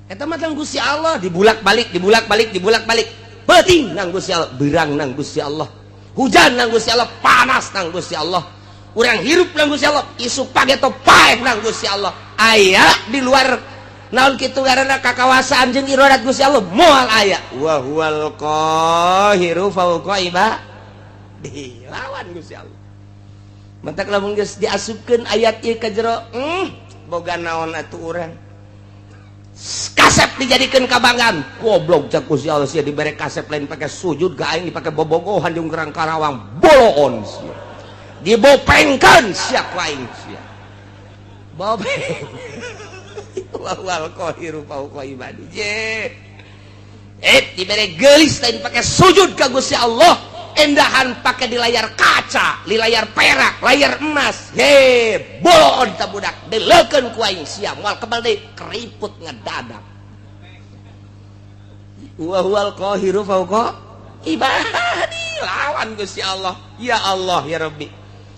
Eta mah nang Gusti Allah dibulak-balik, dibulak-balik, dibulak-balik. Peuting nang Gusti Allah, beurang nang Gusti Allah. Hujan nang Gusti Allah, panas nang Gusti Allah. Urang hirup nang Gusti Allah, isuk pageto paeh nang Gusti Allah. Aya di luar naon kitu ngaranna kakawasaan jeung iradat Gusti Allah moal aya. Wa huwal qahiru fawqa ibadihi. Lawan Gusti Allah. Mantak lamun geus diasupkeun ayat ieu ka jero, boga naon atuh urang. Kasep dijadikan kabanggaan, goblok cak Gusti Allah, sia dibere kasep lain pakai sujud ka aing, dipake bobogohan jeung gerang Karawang, boloon sia. Dibopengkeun sia ku aing sia. Bopeng. Wa huwal qahiru fawqa ibadi. Je. Eh, dibere geulis lain pakai sujud ka Gusti Allah. Endahan pakai di layar kaca, di layar perak, layar emas. He, boloon ta budak, deleukeun ku aing sia, moal kebal deui, keriput ngedadak. Wa huwal qahiru fawqa ibadi, lawan Gusti Allah. Ya Allah ya Rabbi.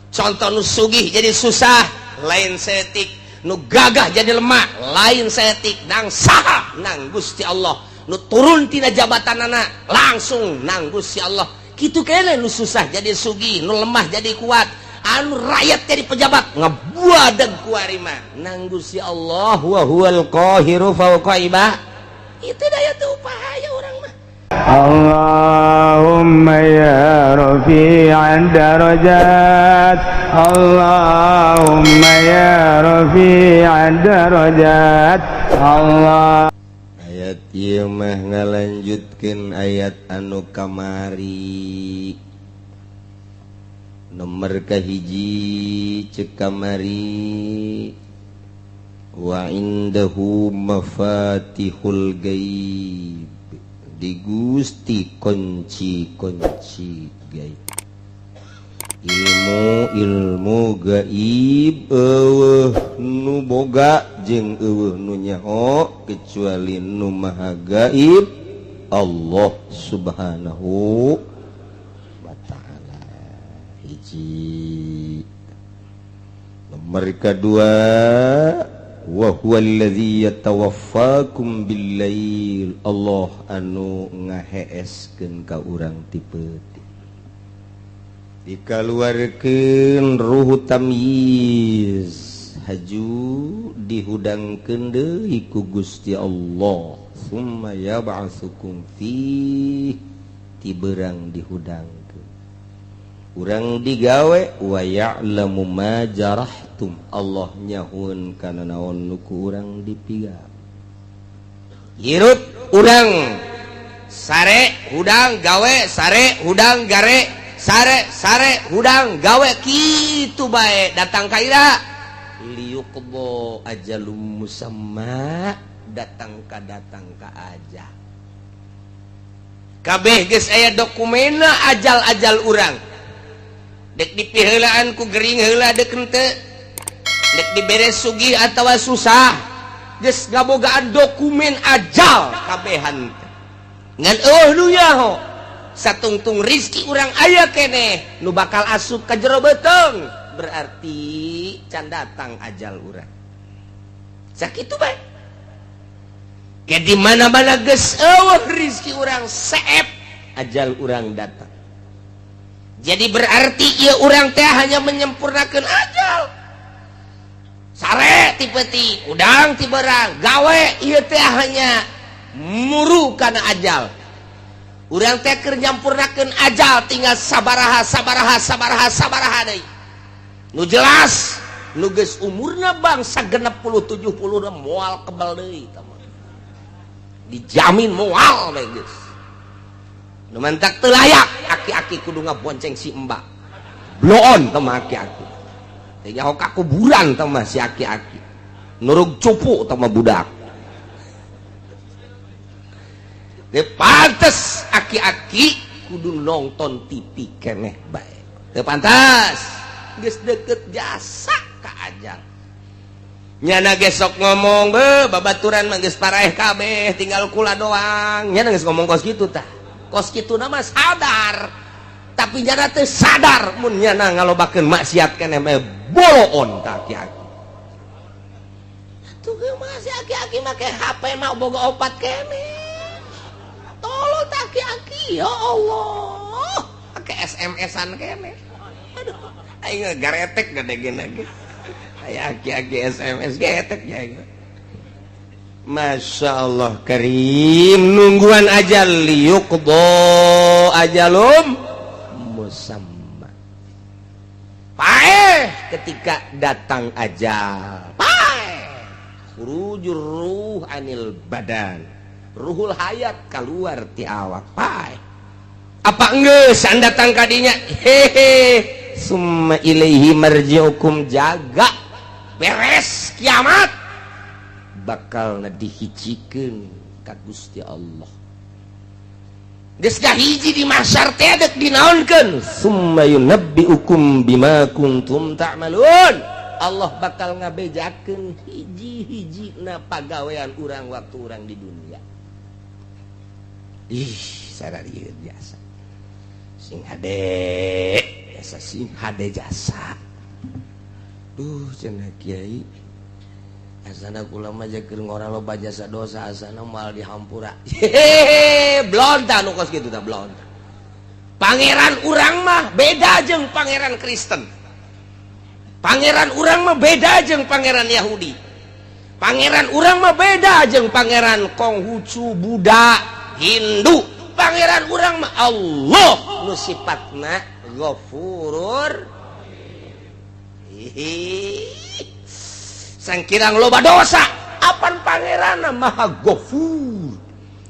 Contoh nu sugih jadi susah, lain setik. Nu gagah jadi lemah, lain setik. Nang saha? Nang Gusti Allah. Nu turun tina jabatanana langsung nang Gusti Allah. Kitu kene nu susah jadi sugih, nu lemah jadi kuat, anu rakyat jadi pejabat ngebuadeg ku mah nang Gusti Allah. Wa huwal qahiru fawqa ibadi. Itu daya tuh upaya urang mah. اللهم يا رفيع الدرجات، اللهم يا رفيع الدرجات، الله Ayat ieu mah ngalanjutkeun ayat anu kamari. Nomor kahiji cek kamari, wa indahu mafatihul gaib, di Gusti kunci-kunci gaib, ilmu ilmu gaib. Euweuh nu boga jeung euweuh nu nyaho kecuali nu maha gaib, Allah Subhanahu wa Ta'ala. Hiji. Nomor kedua, wa huwallazi yatawaffakum billail, Allah anu ngaheeskeun ka urang ti peuting, dikaluarkeun ruhu tamyiz, haju dihudangkeun deui ku Gusti Allah, summa yab'atsukum fi, ti beurang dihudangkeun urang digawe, wa ya'lamu ma jarahtum, Allah nyahueun kana naon nu ku urang dipigawe. Hirup urang sare hudang gawe, sare hudang gare, sare sare hudang gawe, kitu bae. Datang ka ira liyuqdha ajalum musamma, datang ka datang ka aja kabeh geus aya dokumena ajal-ajal urang. Dek dipiheulaan ku gering heula, dek henteu, dek dibere sugih atawa susah, geus ngabogaan dokumen ajal kabehan teh. Ngan euweuh nu nyaho. Satungtung rizki urang aya keneh nu bakal asup ka jero beuteung, berarti can datang ajal urang. Sakitu bae. Ke di mana-mana geus euweuh rizki urang, seep ajal urang datang. Jadi berarti ieu urang teh hanya menyempurnakan ajal. Sare ti peuting, hudang ti beurang, gawe, ieu teh hanya muru kana ajal. Urang teh keur nyampurnakeun ajal, tinggal sabaraha, sabaraha, sabaraha, sabaraha deui. Nu jelas nu geus umurna bangsa 60 70 moal kebal deui tah mah. Dijamin moal we geus. Nu mantak teu layak aki-aki kudu ngabonceng si embak. Bloon teh mah aki-aki. Teh nyaho ka kuburan teh mah si aki-aki. Nurug cupu teh mah budak. Teu pantes aki-aki kudu nonton TV keneh bae. Teu pantas. Geus deket jasa ka ajal. Nyana gesok ngomong be babaturan mah geus paraeh kabeh, tinggal kula doang. Nyana geus ngomong kos kitu tah. Kos kitu nama sadar. Tapi nyana teu sadar mun nyana ngalobakeun maksiat keneh mah boloon tah aki-aki. Atuh. Masih aki-aki make HP mah boga opat kene. Tolol tak aki-aki ya Allah. Make SMS-an kene. Aduh, aing garetek gede gini. Aya aki-aki SMS getek ya aing. Masya Allah karim nungguan ajal liyuqdo ajalum musamma. Paeh ketika datang ajal. Paeh khurujur ruh anil badan. Ruhul hayat keluar ti awak. Paeh. Apa enggeus datang kadinya? Hehe. Summa ilaihi marji'ukum, jaga beres kiamat bakal dihijikeun ka Gusti Allah. Geus hiji di mahsyar teh dek dinaonkeun? Summa yunabbiukum bima kuntum ta'malun. Allah bakal ngabejakeun hiji-hiji na pagawean urang waktu urang di dunia. Ih, sararieun jasa. Sing hade, jasa sing hade jasa. Duh, cenah kiai. Asana kula mah keur ngora loba jasa dosa, asana moal dihampura. Hehehe, blonta nu kos kitu tah blonta. Pangeran urang mah beda jeung pangeran Kristen. Pangeran urang mah beda jeung pangeran Yahudi. Pangeran urang mah beda jeung pangeran Konghucu, Buddha, Hindu. Pangeran urang mah Allah nu sifatna Ghafurur. Hihi. Sangkirang loba dosa apan pangeran maha gofur.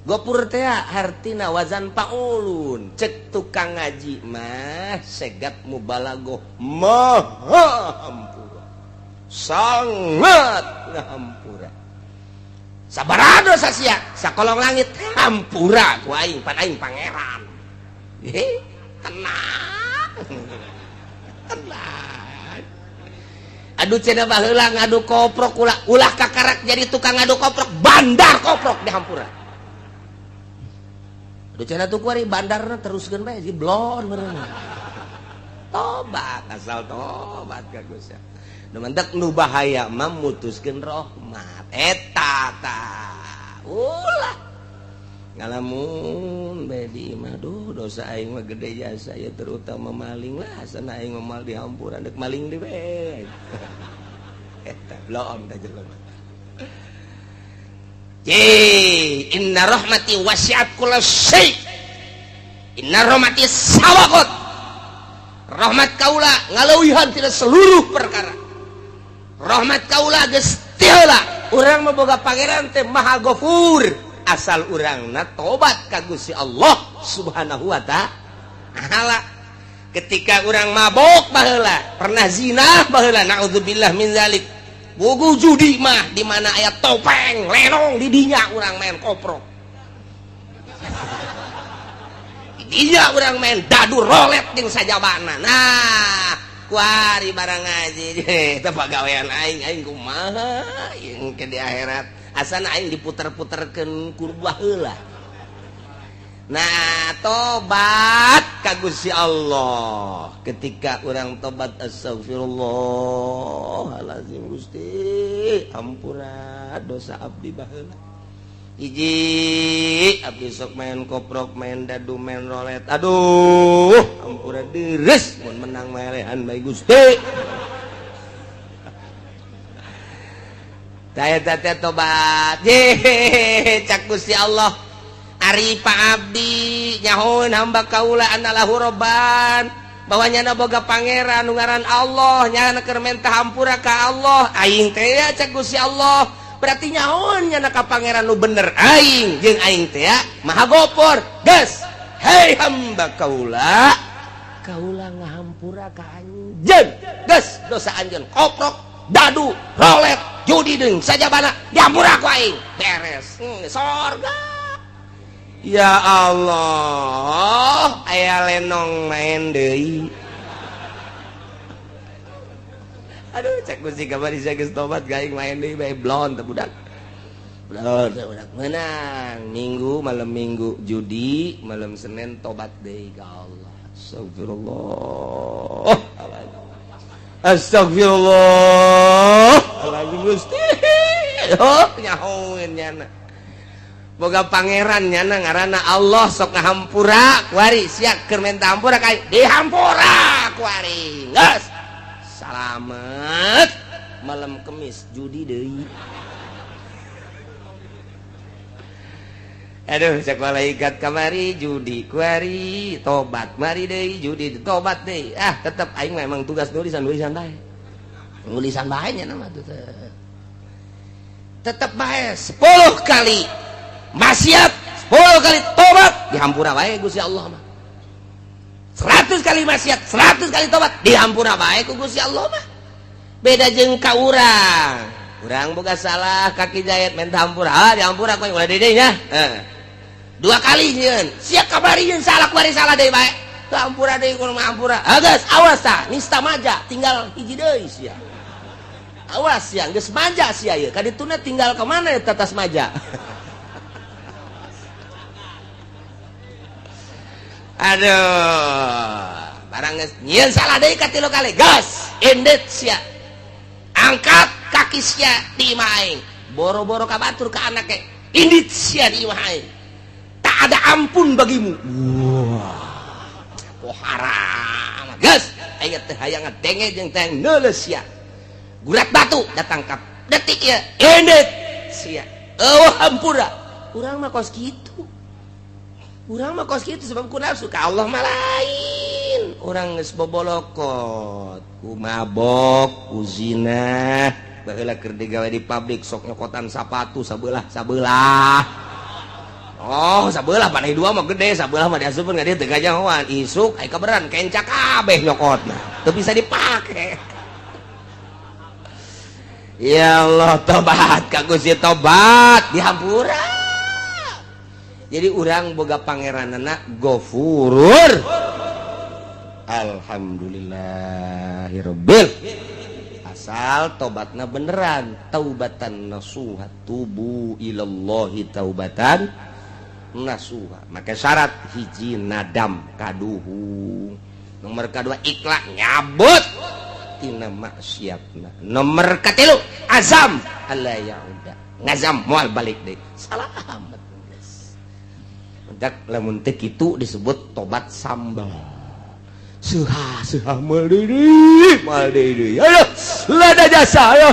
Gofur teh hartina wazan paulun. Cek tukang ngaji mah segat mubalagoh maha hampura, sangat ngahampura. Sabaraha dosa sia sakolong langit hampura ku aing, pan aing pangeran. Hehe, tenang tenang. Aduh cenah baheula ngadu koprok ulah ulah kakarak jadi tukang ngadu koprok, bandar koprok di hampura. Aduh cenah tuh kuari bandarna teruskeun bae si blon meureun. Tobat asal tobat ka Gusti. Nu mantak nu bahaya mah mutuskeun rahmat. Eta tah. Ulah ngalamun bae di imah, duh dosa aing mah gede jasa ya, terutama maling lah, asana aing mah moal dihampura dek maling deui bae. Eta blon da jelema. Ye, inna rahmati wasi'at kulla syai. Inna rahmati sabaqat. Rahmat kaula ngaleuwihan tina seluruh perkara. Rahmat kaula geus ti heula. Urang mah boga pangeran teh Maha Ghafur. Asal urangna tobat ka Gusti Allah Subhanahu wa ta'ala. Ketika urang mabok baheula, pernah zina baheula, naudzubillah min zalik. Bugu judi mah di mana aya topeng, lenong di dinya urang main koprok. Di dinya urang main dadu rolet jeung sajabana. Nah, kuari barang ngaji eta pagawean aing, aing kumaha jeung ke di akhirat. Asana aing diputer-puterkeun ku baheula. Nah, tobat ka Gusti Allah. Ketika urang tobat astagfirullahalazim Gusti, ampura dosa abdi baheula. Hiji, abdi sok main koprok, main dadu, main rolet. Aduh, ampura deres mun menang melehan bae Gusti. Taya teh tobat. Ye, cak Gusti Allah. Ari Pak Abdi nyahoeun hamba kaula anallahu robban, bahwa nyana boga pangeran nu ngaran Allah, nyana keur menta hampura ka Allah. Aing teh ya cak Gusti Allah, berarti nyahoeun nyana ka pangeran nu bener aing jeung aing teh ya Maha Gopor. Geus, hei hamba kaula, kaula ngahampura ka anjeun. Geus dosa anjeun koprok, dadu, rolet, judi deung sajabana dihampura ku aing. Beres. Sorga. Ya Allah, aya lenong main deui. Aduh, cek Gusti kamari sia geus tobat gaing main deui bae blon teh budak. Blon teh budak menang. Minggu malam Minggu judi, malam Senin tobat deui ka Allah. Astagfirullah. Astagfirullah. Alazim Gusti. Oh, nyahoeun nyana. Boga pangeran nyana ngaranna Allah sok ngahampura kuari sia keur menta hampura ka dihampura kuari. Geus. Salamet. Malam Kemis judi deui. Aduh, cek malaikat kamari judi kuari tobat mari deui judi tobat deui. Ah, tetep aing memang tugas nulisan-nulisan bae. Nulisan bae nya mah tuh. Tetep bae 10 kali maksiat, 10 kali tobat dihampura bae Gusti Allah mah. 100 kali maksiat, 100 kali tobat dihampura bae ku Gusti Allah mah. Beda jeung ka urang. Urang boga salah kaki jayat menta hampura, ah dihampura ku ulah deui nya. Dua kali nyieun, sia kabari nyeun salah kuari salah deui bae. Teu hampura deui kudu hampura. Ah geus awas tah, nista maja tinggal hiji deui sia. Awas sia, geus maja sia ieu. Ka dituna tinggal ka mana eta tas maja. Aduh, barang geus nyieun salah deui ka 3 kali. Gas, indet sia. Angkat kaki sia di imah aing. Boro-boro ka batur ka anake. Indit sia di imah aing. Tak ada ampun bagimu. Wah. Oh haram. Gas, aing teh hayang ngadenge jeung teh neuleus sia. Gurat batu datang ka detik ieu. Indit sia. Eueuh hampura. Urang mah kos kitu. Urang mah kos kitu sebab ku nafsu ka Allah mah lain. Urang geus bobolokot, ku mabok, ku zina, baheula keur digawe di pabrik sok nyokotan sapatu sabelah-sabelah. Oh, sabelah panai dua mah gede, sabelah mah diasupkeun ka dieu teu gajahoan. Isuk aya kaberan kenca kabeh nyokotna. Teu bisa dipake. Ya Allah, tobat ka Gusti tobat dihampura. Jadi urang boga pangeranana Gofurur. Alhamdulillahirabbil. Asal tobatna beneran, taubatan nasuha, tubu ilallahi taubatan nasuha. Maka syarat hiji nadam kaduhung. Nomor kedua ikhlas nyabut tina maksiatna. Nomor katilu azam alla yauda. Ngazam moal balik deui. Salamet. Mentak lamun teu kitu disebut tobat sambal. Suha suha moal deui. Ayo lada jasa ayo.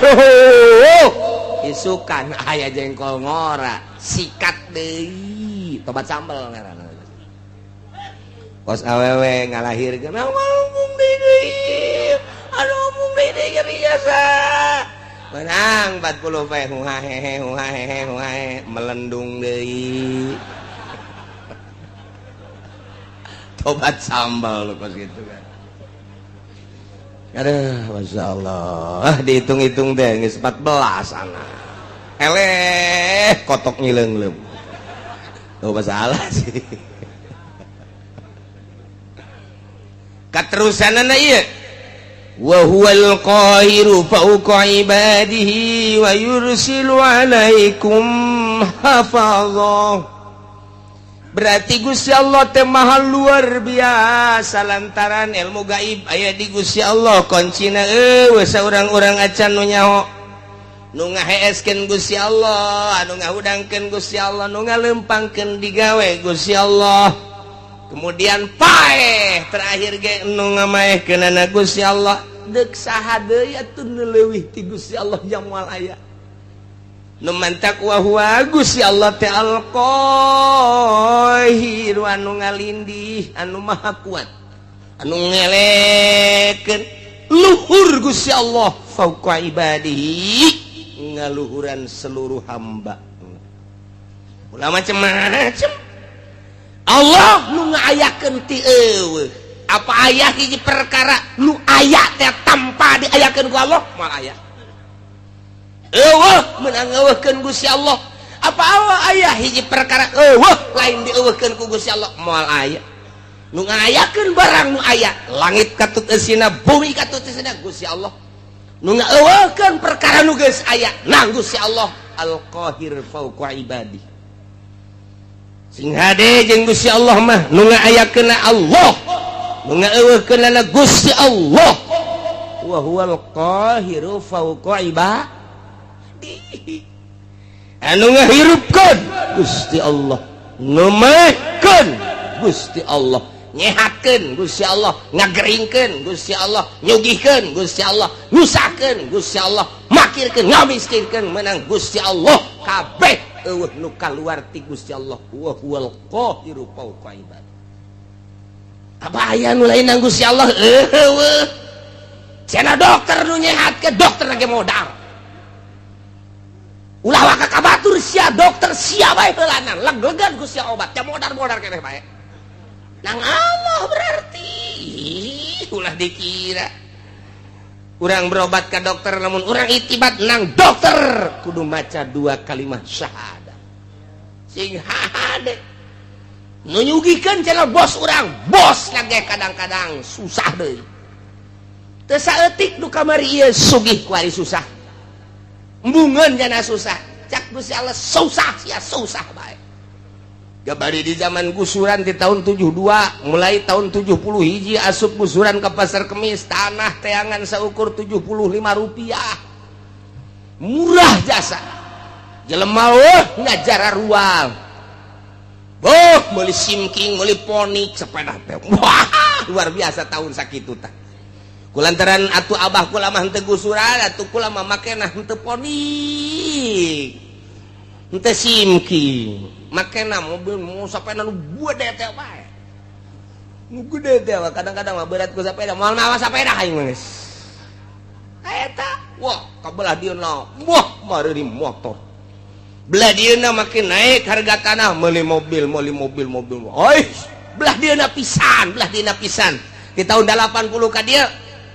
Isukan aya jengkol ngora, sikat deui. Tobat sambal ngaranna. Kos awewe ngalahirkeun ngomong deui. Aduh ngomong deui nyeri jasa. Menang 40 pe huhahehe huhahehe huhahe melendung deui. Tobat sambal lu kos gitu kan. Aduh, Masya Allah. Dihitung-hitung deh, geus 14 anak. Eleh, kotok ngileung-leung. Tuh masalah sih. Katerusanana ieu. Wa huwal qahiru fawqa ibadihi wa yursilu alaikum hafazah. Berarti Gusti Allah teh maha luar biasa lantaran ilmu gaib aya di Gusti Allah kuncina eueuh saurang-urang acan nu nyaho nu ngaheeskeun Gusti Allah anu ngahudangkeun Gusti Allah nu ngalempangkeun digawe Gusti Allah kemudian paeh terakhir ge nu ngamaehkeunana Gusti Allah deuk saha deui atuh nu leuwih ti Gusti Allah jang moal aya. Nu mantak wa huwa Gusti Allah teh al-Qahir anu ngalindih anu maha kuat anu ngelekeun luhur Gusti Allah fauqa ibadihi ngaluhuran seluruh hamba. Ulah macem-macem Allah nu ngaayakeun ti eueuh apa aya hiji perkara nu aya teh tanpa diayakeun ku Allah moal aya. Eueuh meunang eueuhkeun Gusti Allah apa Allah aya hiji perkara eueuh lain dieueuhkeun ku Gusti Allah moal aya. Nu ngayakeun barang nu aya langit katut eusina bumi katut eusina Gusti Allah nu ngaeueuhkeun perkara nu geus aya nang Gusti Allah Al-Qahir fauqa ibadi. Sing hade jeung Gusti Allah mah nu ngaayakeunna Allah nu ngaeueuhkeunna Gusti Allah wa huwal qahiru fauqa ibadi. Anu ngahirupkeun Gusti Allah, nu mekeun Gusti Allah, nyehatkeun Gusti Allah, ngageringkeun Gusti Allah, nyugihkeun Gusti Allah, nyusahkeun Gusti Allah, makirkeun, ngamiskinkeun menang Gusti Allah. Kabeh eueuh nu kaluar ti Gusti Allah. Wa huwal qahiru fawqa ibad. Apa aya nu lain nang Gusti Allah? Eueuh. Cenah dokter nu nyehatkeun, dokter lagi modal. Ulah waka ka batur sia dokter, sia bae heulanan leg-legan ku sia obat, ya modar-modar keneh bae. Nang Allah berarti ulah dikira urang berobat ke dokter, namun urang itibat nang dokter kudu maca dua kalimat syahadat sing hade. Nu nyugihkeun cenah bos urang, bos lagi kadang-kadang susah deui. Teu saeutik nu kamari ieu sugih, kuari susah, embungeun jana susah. Cak Gusti Allah, susah sia, susah bae. Gabari di zaman gusuran di tahun 72, mulai tahun 70 hiji asup gusuran ke Pasar Kemis, tanah teangan seukur 75 rupiah, murah jasa. Jelema oh ngajara ruang, oh beli simking, beli Phoenix, sepeda teh wah luar biasa tahun sakitu tah. Kulantaran atuh abah kula mah henteu gusuran, atuh kula mah makena henteu Phoenix, henteu simking, makena mobil mau sepeda nu gede teh bae, nu gede teh. Kadang-kadang mah berat ku sepeda, moal mawa sepeda aing mah geus eta. Wah, kabelah dieuna wah mari motor, belah dieuna makin naik harga tanah, meuli mobil, meuli mobil, mobil. Oi, belah dieuna pisan, belah dieuna pisan di tahun 80 ka dieu.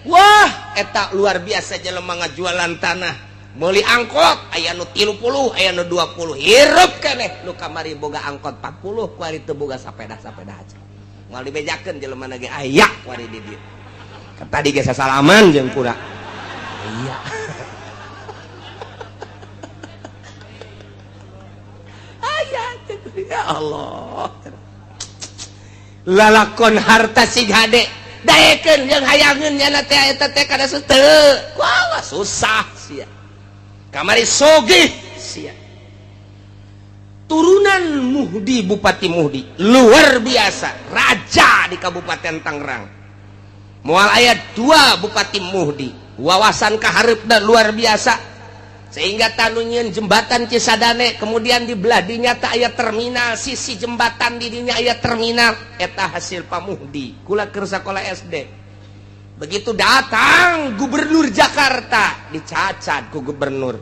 Wah, eta luar biasa jelema ngajualan tanah, meuli angkot, aya nu 30, aya nu 20, hirup keneh. Nu kamari boga angkot 40, kuari teu boga sapeda-sapeda aja. Moal dibejakeun jelema ge aya kuari di dieu. Tadi ge sasalaman jeung kura. Iya. Aya, ya Allah. Lalakon harta sing hade daekeun jeung hayangeun nyana teh eta teh kada teu. Wah, susah sia. Kamari sogih sia. Turunan Muhdi, Bupati Muhdi luar biasa, raja di Kabupaten Tangerang. Moal aya dua Bupati Muhdi, wawasan kaharepna luar biasa sehingga tanu nyieun jembatan Cisadane, kemudian di belah dinya tak aya terminal, sisi jembatan di dinya aya terminal, eta hasil Pak Muhdi. Kula keur sakola SD, begitu datang gubernur Jakarta, dicacat ku gubernur.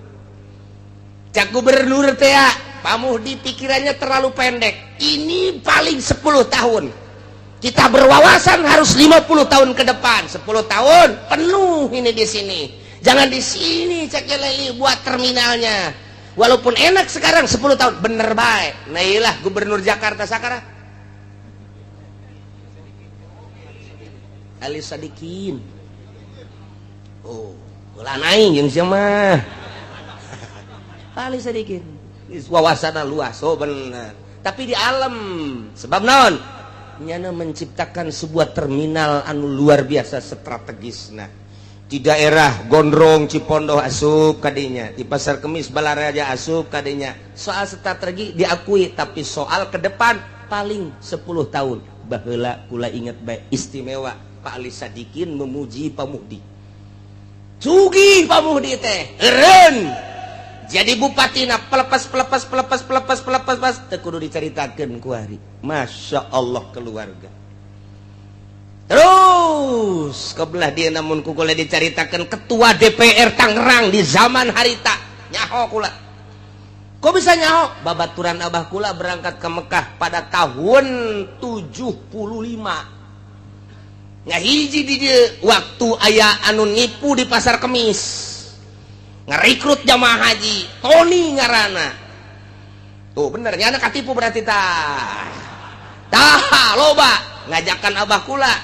Cak gubernur teh, Pak Muhdi pikirannya terlalu pendek, ini paling 10 tahun, kita berwawasan harus 50 tahun ke depan, 10 tahun penuh ini di sini, jangan di sini cek leli buat terminalnya, walaupun enak sekarang 10 tahun. Bener baik. Nah, iyalah gubernur Jakarta sekarang Ali Sadikin. Oh, ulah aing jeung sia mah. Ali Sadikin wawasanna luas, oh bener, tapi di alam sebab naon nyana menciptakan sebuah terminal anu luar biasa strategis. Nah, di daerah Gondrong Cipondoh asup kadinya, di Pasar Kemis Balaraja asup kadinya. Soal strategi diakui, tapi soal ke depan paling 10 tahun. Baheula kula inget baik, istimewa Pak Ali Sadikin memuji Pak Muhdi. Sugih Pak Muhdi teh eureun jadi bupati na pelepas pelepas pelepas pelepas pelepas pas teu kudu dicaritakeun ku hari. Masya Allah keluarga terus kebelah dia, namun ku kula dicaritakeun ketua DPR Tangerang di zaman harita nyaho kula. Kok bisa nyaho? Babaturan abah kula berangkat ke Mekah pada tahun 75, ngahiji di dieu waktu aya anu nipu di Pasar Kemis, ngerekrut jamaah haji, Tony ngarana tuh. Bener nyana katipu berarti tah tah loba ngajakan abah kula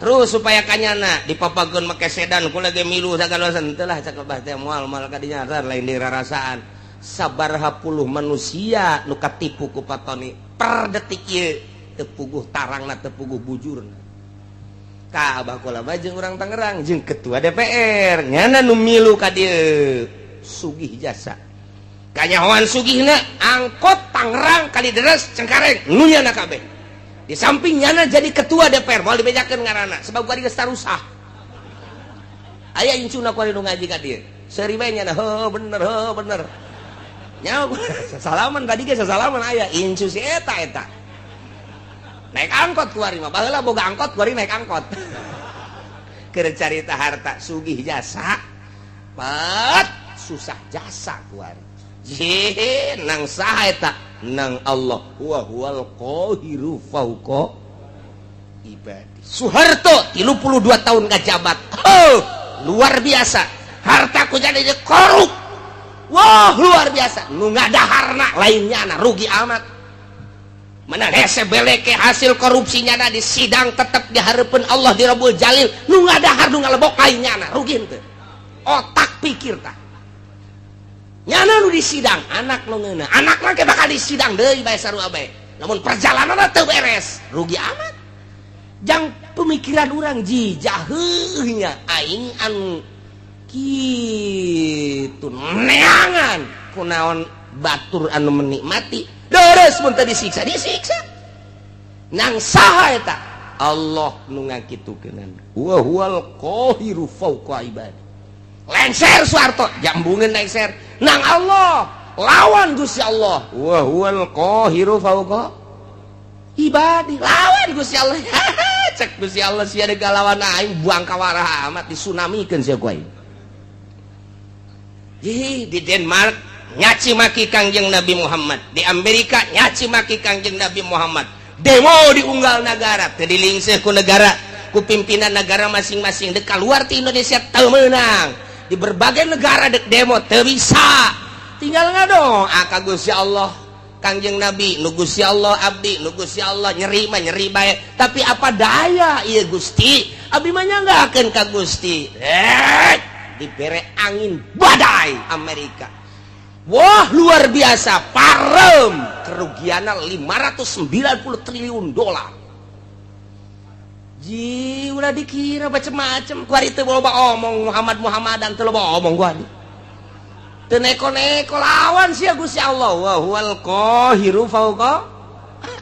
terus supaya kanyana dipapageun make sedan, kula ge milu sagala. Teu lah, cak abah teh, moal moal kadinya lain dirarasaan. Sabaraha puluh manusia nu katipu ku Pak Tony per detik ieu teu puguh tarangna, teu puguh bujurna. Tah, abah kula mah jeung urang Tangerang jeung ketua DPR nyana nu milu ka dieu, sugih jasa. Kanyahoan sugihna angkot Tangerang, Kalideres, Cengkareng nu nyana kabeh. Di samping nyana jadi ketua DPR, moal dibejakeun ngaranna sebab gua geus tarusah. Aya incuna ku nu ngaji ka dieu. Seuri bae nyana, heuh bener, heuh bener. Nyaho salaman tadi ge sasalaman aya incu si eta eta. Naik angkot kuari mah, baheula boga angkot kuari naik angkot. Keur carita harta sugih jasa. Pat susah jasa kuari. Jih, nang saha eta? Nang Allah wa huwal qahiru fauqa ibadi. Soeharto 32 tahun ngajabat. Oh, luar biasa. Harta ku jadi korup. Wah, luar biasa. Nu ngadaharna lainnya na rugi amat. Mana hese beleke hasil korupsinya na di sidang tetep dihareupeun Allah di Rabbul Jalil. Nu ngadahar nu ngalebok lainnya na rugi henteu. Otak pikir tah. Nyana nu di sidang anak nu ngeunah, anak mah ke bakal di sidang deui bae sarua bae. Namun perjalananna teu beres, rugi amat. Jang pemikiran urang ji jaheuhnya aing anu kitu neangan kunaon batur anu menikmati deres mun teu disiksa, disiksa. Nang saha eta? Allah nu ngakitukeunana. Wa huwal qahiru fauqa ibadi. Lengser Soeharto jambungeun lengser nang Allah lawan Gusti Allah wa huwal qahiru fauqa ibadi lawan Gusti Allah. Cek Gusti Allah sia deuk lawan aing buang kawarah amat disunamikeun sia ku aing. Ih, di Denmark nyaci maki Kangjeng Nabi Muhammad, di Amerika nyaci maki Kangjeng Nabi Muhammad, demo di unggal negara teu dilingseuh ku negara, ku pimpinan negara masing-masing. Dek keluar ti Indonesia teu meunang, di berbagai negara dek demo teu bisa, tinggal ngadoa ka Gusti Allah. Kangjeng Nabi nu Gusti Allah, abdi nu Gusti Allah, nyeri mah nyeri bae, tapi apa daya ieu Gusti, abdi mah nyanggakeun ka Gusti. Dibere angin badai Amerika, wah luar biasa parem, kerugiannya 590 triliun dolar. Ji ulah dikira macem-macem kuari teu loba omong Muhammad Muhammadan, teu loba omong kuari teu neko-neko lawan sia Gusti Allah wa huwal qahiru fauqa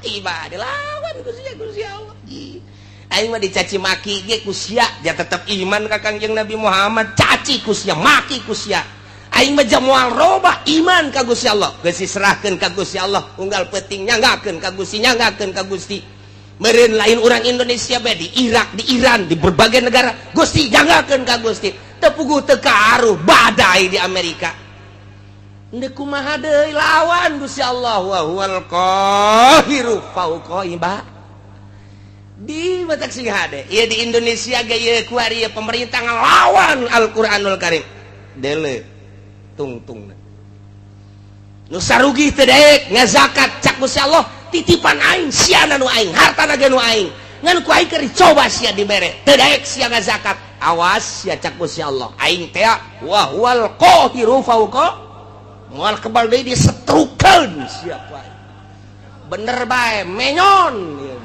ibadi lawan Gusti Gusti Allah. Ji aing mah dicaci maki ge ku sia ja tetep iman ka Kangjeng Nabi Muhammad. Caci ku sia, maki ku sia, aing mah moal robah iman ka Gusti Allah. Geus diserahkeun ka Gusti Allah, unggal peuting nyanggakeun ka Gusti, nyanggakeun ka Gusti. Meureun lain orang Indonesia bae, di Irak, di Iran, di berbagai negara Gusti nyanggakeun ka Gusti. Teu puguh teu karuh badai di Amerika. Ndek kumaha deui lawan Gusti Allah wa huwal qahiru fauqa ibad. Di batak sing hade ieu di Indonesia ge ieu kuari ieu pemerintah ngelawan Al-Qur'anul Karim. Dele tungtung nu sarugi teu daek ngazakat, cak Gusti Allah titipan aing siana nu aing, hartana ge nu aing, ngan ku aing keur dicoba sia dibere teu daek sia ngazakat, awas sia, cak Gusti Allah aing teh wa huwal qahiru fauqa moal kebal deui disetrukeun sia ku aing. Bener bae menyon ieu.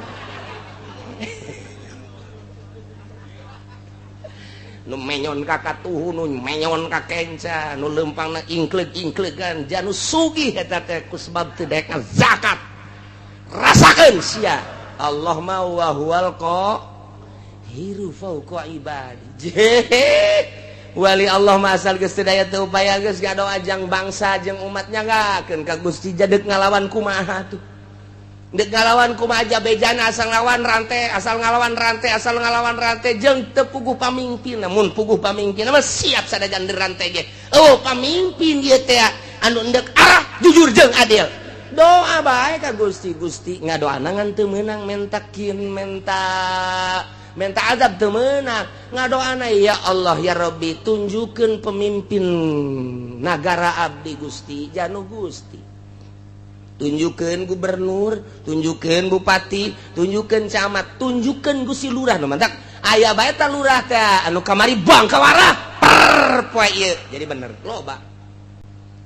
Nu menyon ka katuhu, nu menyon ka kenca, nu leumpangna ingkleug-ingklegan janu sugih eta teh ku sebab teu daek zakat. Rasakeun sia Allah mah wa huwal qahiru fauqa ibadi. Wali Allah mah asal geus teu daya teu upaya geus ngadoa jang bangsa jeung umat nyanggakeun ka Gusti. Jadek ngalawan kumaha tuh, dek ngalawan kumaha aja bejana, asal ngalawan rantai, asal ngalawan rantai, asal ngalawan rantai jeung teu puguh pamimpin. Namun puguh pamimpin mah siap sadajan rantai ge. Oh, pamimpin ieu teh anu endek arah jujur jeung adil, doa bae ka Gusti. Gusti ngadoana ngan teu meunang, mentakin menta menta azab teu meunang, ngadoana ya Allah ya Rabbi tunjukkeun pemimpin nagara abdi Gusti, janu Gusti tunjukkan gubernur, tunjukkan bupati, tunjukkan camat, tunjukkan Gusti lurah. Nu mantak aya bae ta lurah teh anu kamari bang kawarah per poe ieu jadi bener loba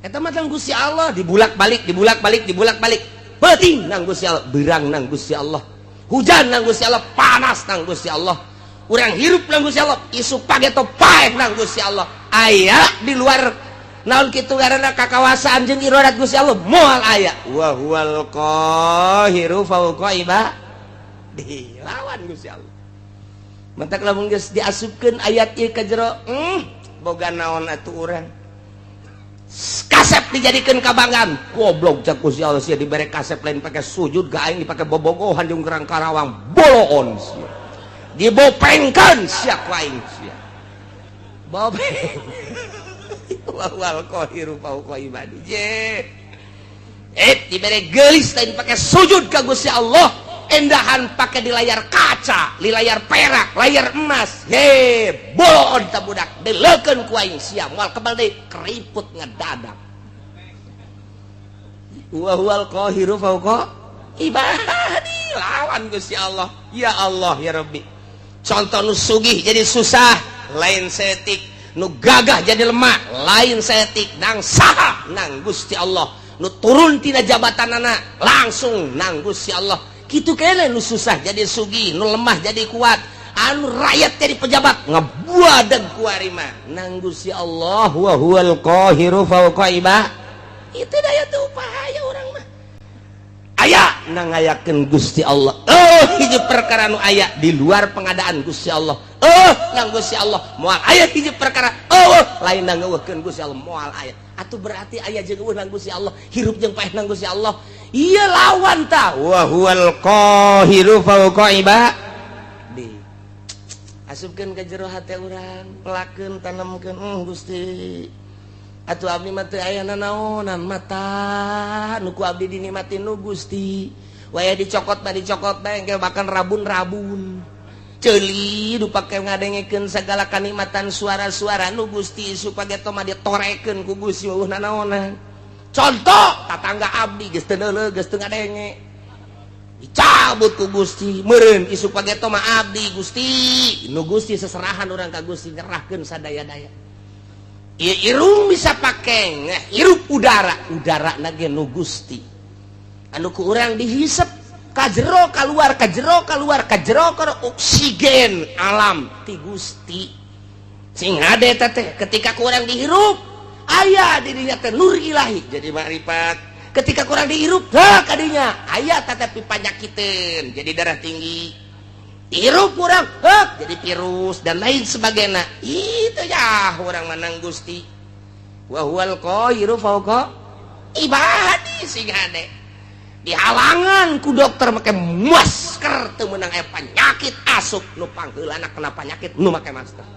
eta mah. Gusti Allah dibulak-balik, dibulak-balik, dibulak-balik, peuting nang Gusti Allah, beurang nang Gusti Allah, hujan nang Gusti Allah, panas nang Gusti Allah, urang hirup nang Gusti Allah, isuk pageto paeh nang Gusti Allah. Aya di luar Naon kitu ngaranna kakawasaan jeung iradat Gusti Allah moal aya. Wa huwal qahiru fawqa ibadi. Lawan Gusti Allah. Mentak lamun geus diasupkeun ayat ieu ka jero, boga naon atuh urang. Kasep dijadikeun kabanggaan. Goblok cak Gusti Allah sia dibere kasep lain pake sujud ga aing dipake bobogohan jeung gerang Karawang boloon sia. Dibopengkeun sia ku aing sia. Bopeng. Wal qahiru fawqa ibadi. Je. Dibere geulis lain pake sujud ka Gusti Allah, endahan pake di layar kaca, di layar perak, layar emas. He, boloon ta budak, dileukeun ku aing sia moal kebal deui keriput ngedadak. Wa huwal qahiru fawqa ibadi. Lawan Gusti Allah. Ya Allah ya Rabbi. Contoh nu sugih jadi susah, lain setik. Nu gagah jadi lemah, lain setik. Nang saha nang Gusti Allah. Nu turun tina jabatanana langsung nang Gusti Allah. Kitu kene nu susah jadi sugih, nu lemah jadi kuat, anu rakyat jadi pejabat ngebuadeg ku arima nang Gusti Allah. Wa huwal qahiru fawqa ibadi. Itu daya tuh upaya urang mah. Aya nang ngayakeun Gusti Allah. Oh, hiji perkara nu aya di luar pengadaan Gusti Allah. Oh, nang Gusti Allah moal aya hiji perkara. Oh, lain nang ngeuweuhkeun Gusti Allah moal aya. Atuh berarti aya jeung euweuh nang Gusti Allah, hirup jeung paeh nang Gusti Allah. Iya lawan ta. Wa huwal qahiru fawqa ibadi. Asupkeun ka jero hate urang, pelakeun tanemkeun Gusti. Atuh abdi mah teu aya nanaonan mata nu ku abdi dinikmati nu Gusti. Waya dicokot mah dicokot bae engke bahkan rabun-rabun. Ceuli nu pake ngadengekeun sagala kanikmatan suara-suara nu Gusti supaya mah ditorekeun ku Gusti eueuh nanaonan. Contoh tatangga abdi geus teu neuleuh geus teu ngadenge. Dicabut ku Gusti meureun isuk pageto mah abdi Gusti. Nu Gusti seserahan urang ka Gusti nyerahkeun sadaya-daya. Ieu irung bisa pake hirup udara, udara na ge nu Gusti. Anu ku urang dihisep ka jero kaluar ka jero kaluar ka jero ka oksigen alam ti Gusti. Sing hade teh ketika ku urang dihirup aya di dinya teh nur ilahi jadi makrifat. Ketika kurang dihirup heh kadinya aya tetapi panyakiteun jadi darah tinggi. Hirup kurang heh jadi virus dan lain sebagainya. Itu ya urang menang Gusti. Wa huwal qahiru fawqa ibadi. Sing hade dihalangan ku dokter make masker teu meunang aya penyakit asup nu pangheulana kena penyakit nu make masker.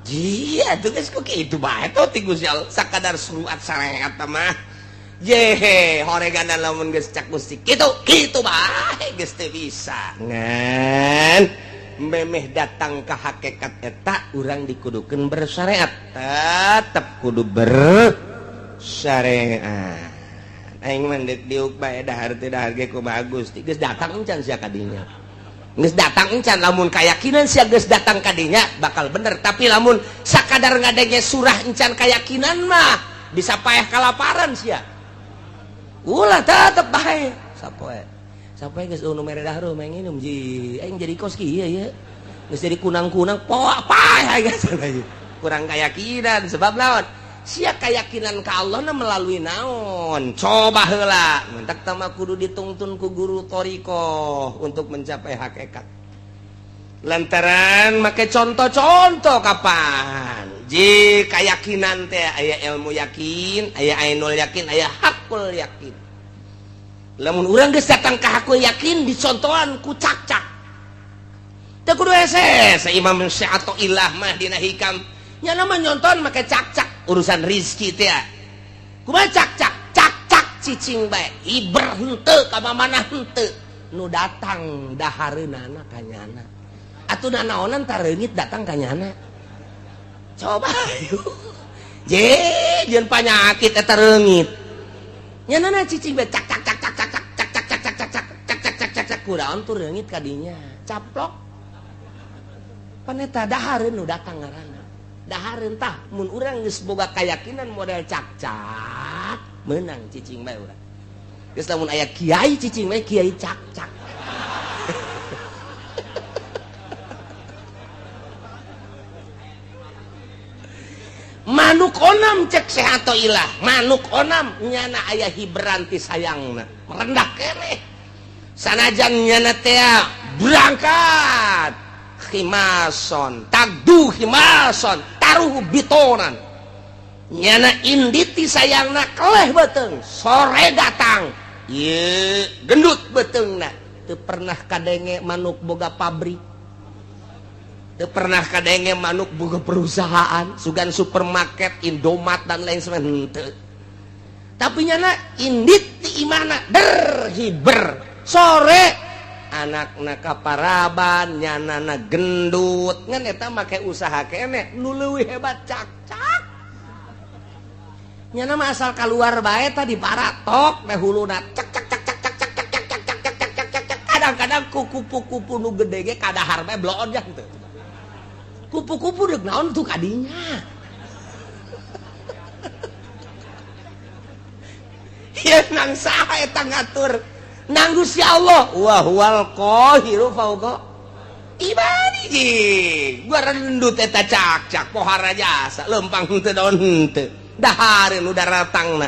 Jia tuh geus kok kitu bae tuh ti Gusti Allah sakadar surat syariat mah. Jehe horegan lamun geus cak Gusti kitu kitu bae geus teu bisa. Ngan memeh datang ka hakikat eta urang dikudukeun bersyariat. Tetep kudu bersyariat. Aing mah deuk diuk bae dahar teu dahar ge kumaha Gusti. Geus datang encan sia ka dinya. Geus datang encan lamun kayakinan sia geus datang ka dinya bakal bener. Tapi lamun sakadar ngadenge surah encan kayakinan mah bisa paeh kalaparan sia. Ulah tetep bae. Sapoe. Sapoe geus nu mere dahar mah nginum ji. Aing jadi kos kieu ye. Geus jadi kunang-kunang poa paeh geus. Kurang keyakinan sebab naon? Sia keyakinan ka Allah na melalui naon? Coba heula. Mentak tama kudu ditungtun ku guru thoriqoh untuk mencapai hakikat. Lantaran make contoh-contoh kapan? Ji keyakinan teh aya ilmu yakin, aya ainul yakin, aya hakul yakin. Lamun urang geus datang ka hakul yakin dicontohan ku cak-cak. Teu kudu hese Imam Athoillah mah dina hikam. Nya mah nyonton make cak-cak urusan rizki teh. Kumaha cak-cak? Cak-cak cicing bae. Iber henteu ka mana henteu. Nu datang dahareunana ka nyana. Atuh nanaonan tareungit datang ka nyana. Coba je jeung panyakit eta reungit. Nyanana cicing bae cak cak cak cak cak cak cak cak cak cak cak cak cak cak cak cak cak kuraon tuh reungit ka dinya. Caplok. Pan eta dahareun nu datang ngaranna. Dahareun tah mun urang geus boga kayakinan model cak-cak meunang cicing bae urang. Geus lamun aya kiai cicing bae kiai cak-cak. Manuk onam, cek Syekh Athoillah, manuk onam nyana aya hiberan ti sayangna, merendah keneh sanajan nyana teh berangkat khimason tagdu khimason taruh bitonan, nyana indit ti sayangna keleh beteng, sore datang ye gendut betengna. Teu pernah kadenge manuk boga pabrik, teu pernah kadenge manuk boga perusahaan, sugan supermarket, Indomaret, dan lain sebagainya, henteu. Tapi nyana indit ti imahna der hiber, sore anakna kaparaban, nyanana gendut. Ngan eta make usaha keneh. Nu leuwih hebat cakcak, nyana mah asal keluar bae tadi baratok teh huluna cek cek cek cek cek cek cek cek cek cek cek cek cek cek. Kadang-kadang ku kupu-kupu nu gede ge kadahar bae, bloon jang teu. Kupu-kupu deuk naon tuh kadinya ya? Nang saha eta ngatur? Nang Gusti Allah, wa huwal qahiru fauqa ibadihi. Gua rendut eta cak-cak, pohara jasa lempang henteu, daun henteu, dahareun nu daratangna.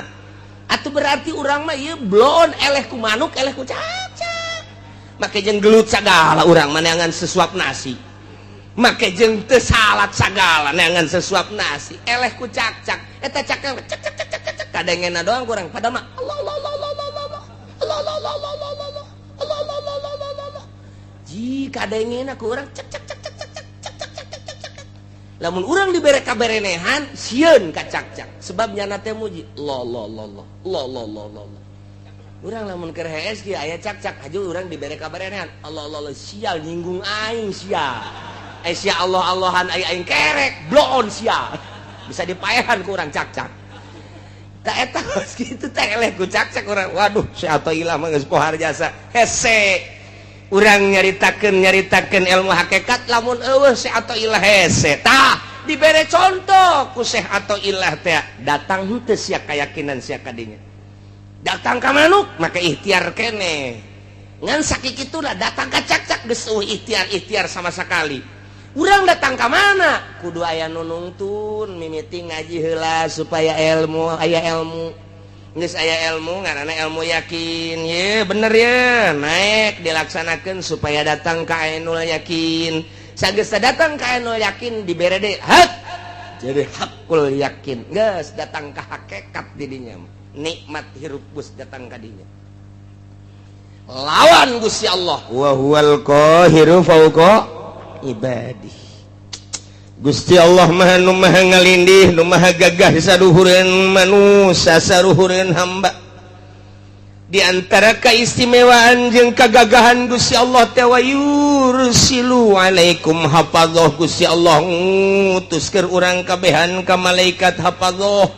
Atuh berarti urang mah ieu bloon, eleh ku manuk, eleh ku cak-cak. Make jeung gelut sagala urang mah neangan sesuap nasi, make jeung teu salat sagala neangan sesuap nasi, eleh ku cak-cak. Eta cak cak cak cak cak cak kadengena doang kurang padahal mah Allah Allah Allah Allah Allah Allah Allah Allah Allah Allah Allah Allah Allah Allah Allah Allah ji kadengena ku urang cek cek cek cek cek cek cek cek cek cek cek cek. Lamun urang dibere kaberenehan, sieun ka cak-cak, sebab nyana teh muji Allah Allah Allah Allah Allah Allah Allah Allah. Urang lamun keur hees kieu aya cak-cak haju, urang dibere kaberenehan, Allah Allah Allah, sial, nyinggung aing sia, eh sia Allah Allahan aing, aing kerek bloon sia, bisa dipaehan ku urang cak-cak. Tak eta kitu teh eleh ku cak-cak urang. Waduh, si Athoillah mah geus pohar jasa, hese urang nyaritakeun nyaritakeun ilmu hakikat lamun eueuh Syekh Athoillah, hese. Tah, dibere contoh ku Syekh Athoillah teh, datang henteu sia keyakinan sia kadinya? Datang ka manuk maka ikhtiar kene, ngan sakikituna datang ka cak-cak geus eueuh ikhtiar ikhtiar sama sekali. Urang datang ka mana kudu aya nu nungtun, mimiti ngaji heula supaya ilmu aya, ilmu geus aya, ilmu ngaranna ilmu yakin ye, bener ya, naik dilaksanakan supaya datang ka ainul yakin. Sageus datang ka ainul yakin, dibere deui hak jadi hakul yakin, geus datang ka hakikat didinya, nikmat hirup geus datang ka dinya, lawan Gusti Allah, wa huwal qahiru fauqa ibadih. Gusti Allah maha nu maha ngalindih, nu maha gagah saduhureun manusia, saruhureun hamba. Di antara keistimewaan jeung kagagahan Gusti Allah teh, wa yursilu alaikum hafadzah. Gusti Allah ngutus keur urang kabehan ka malaikat hafadzah.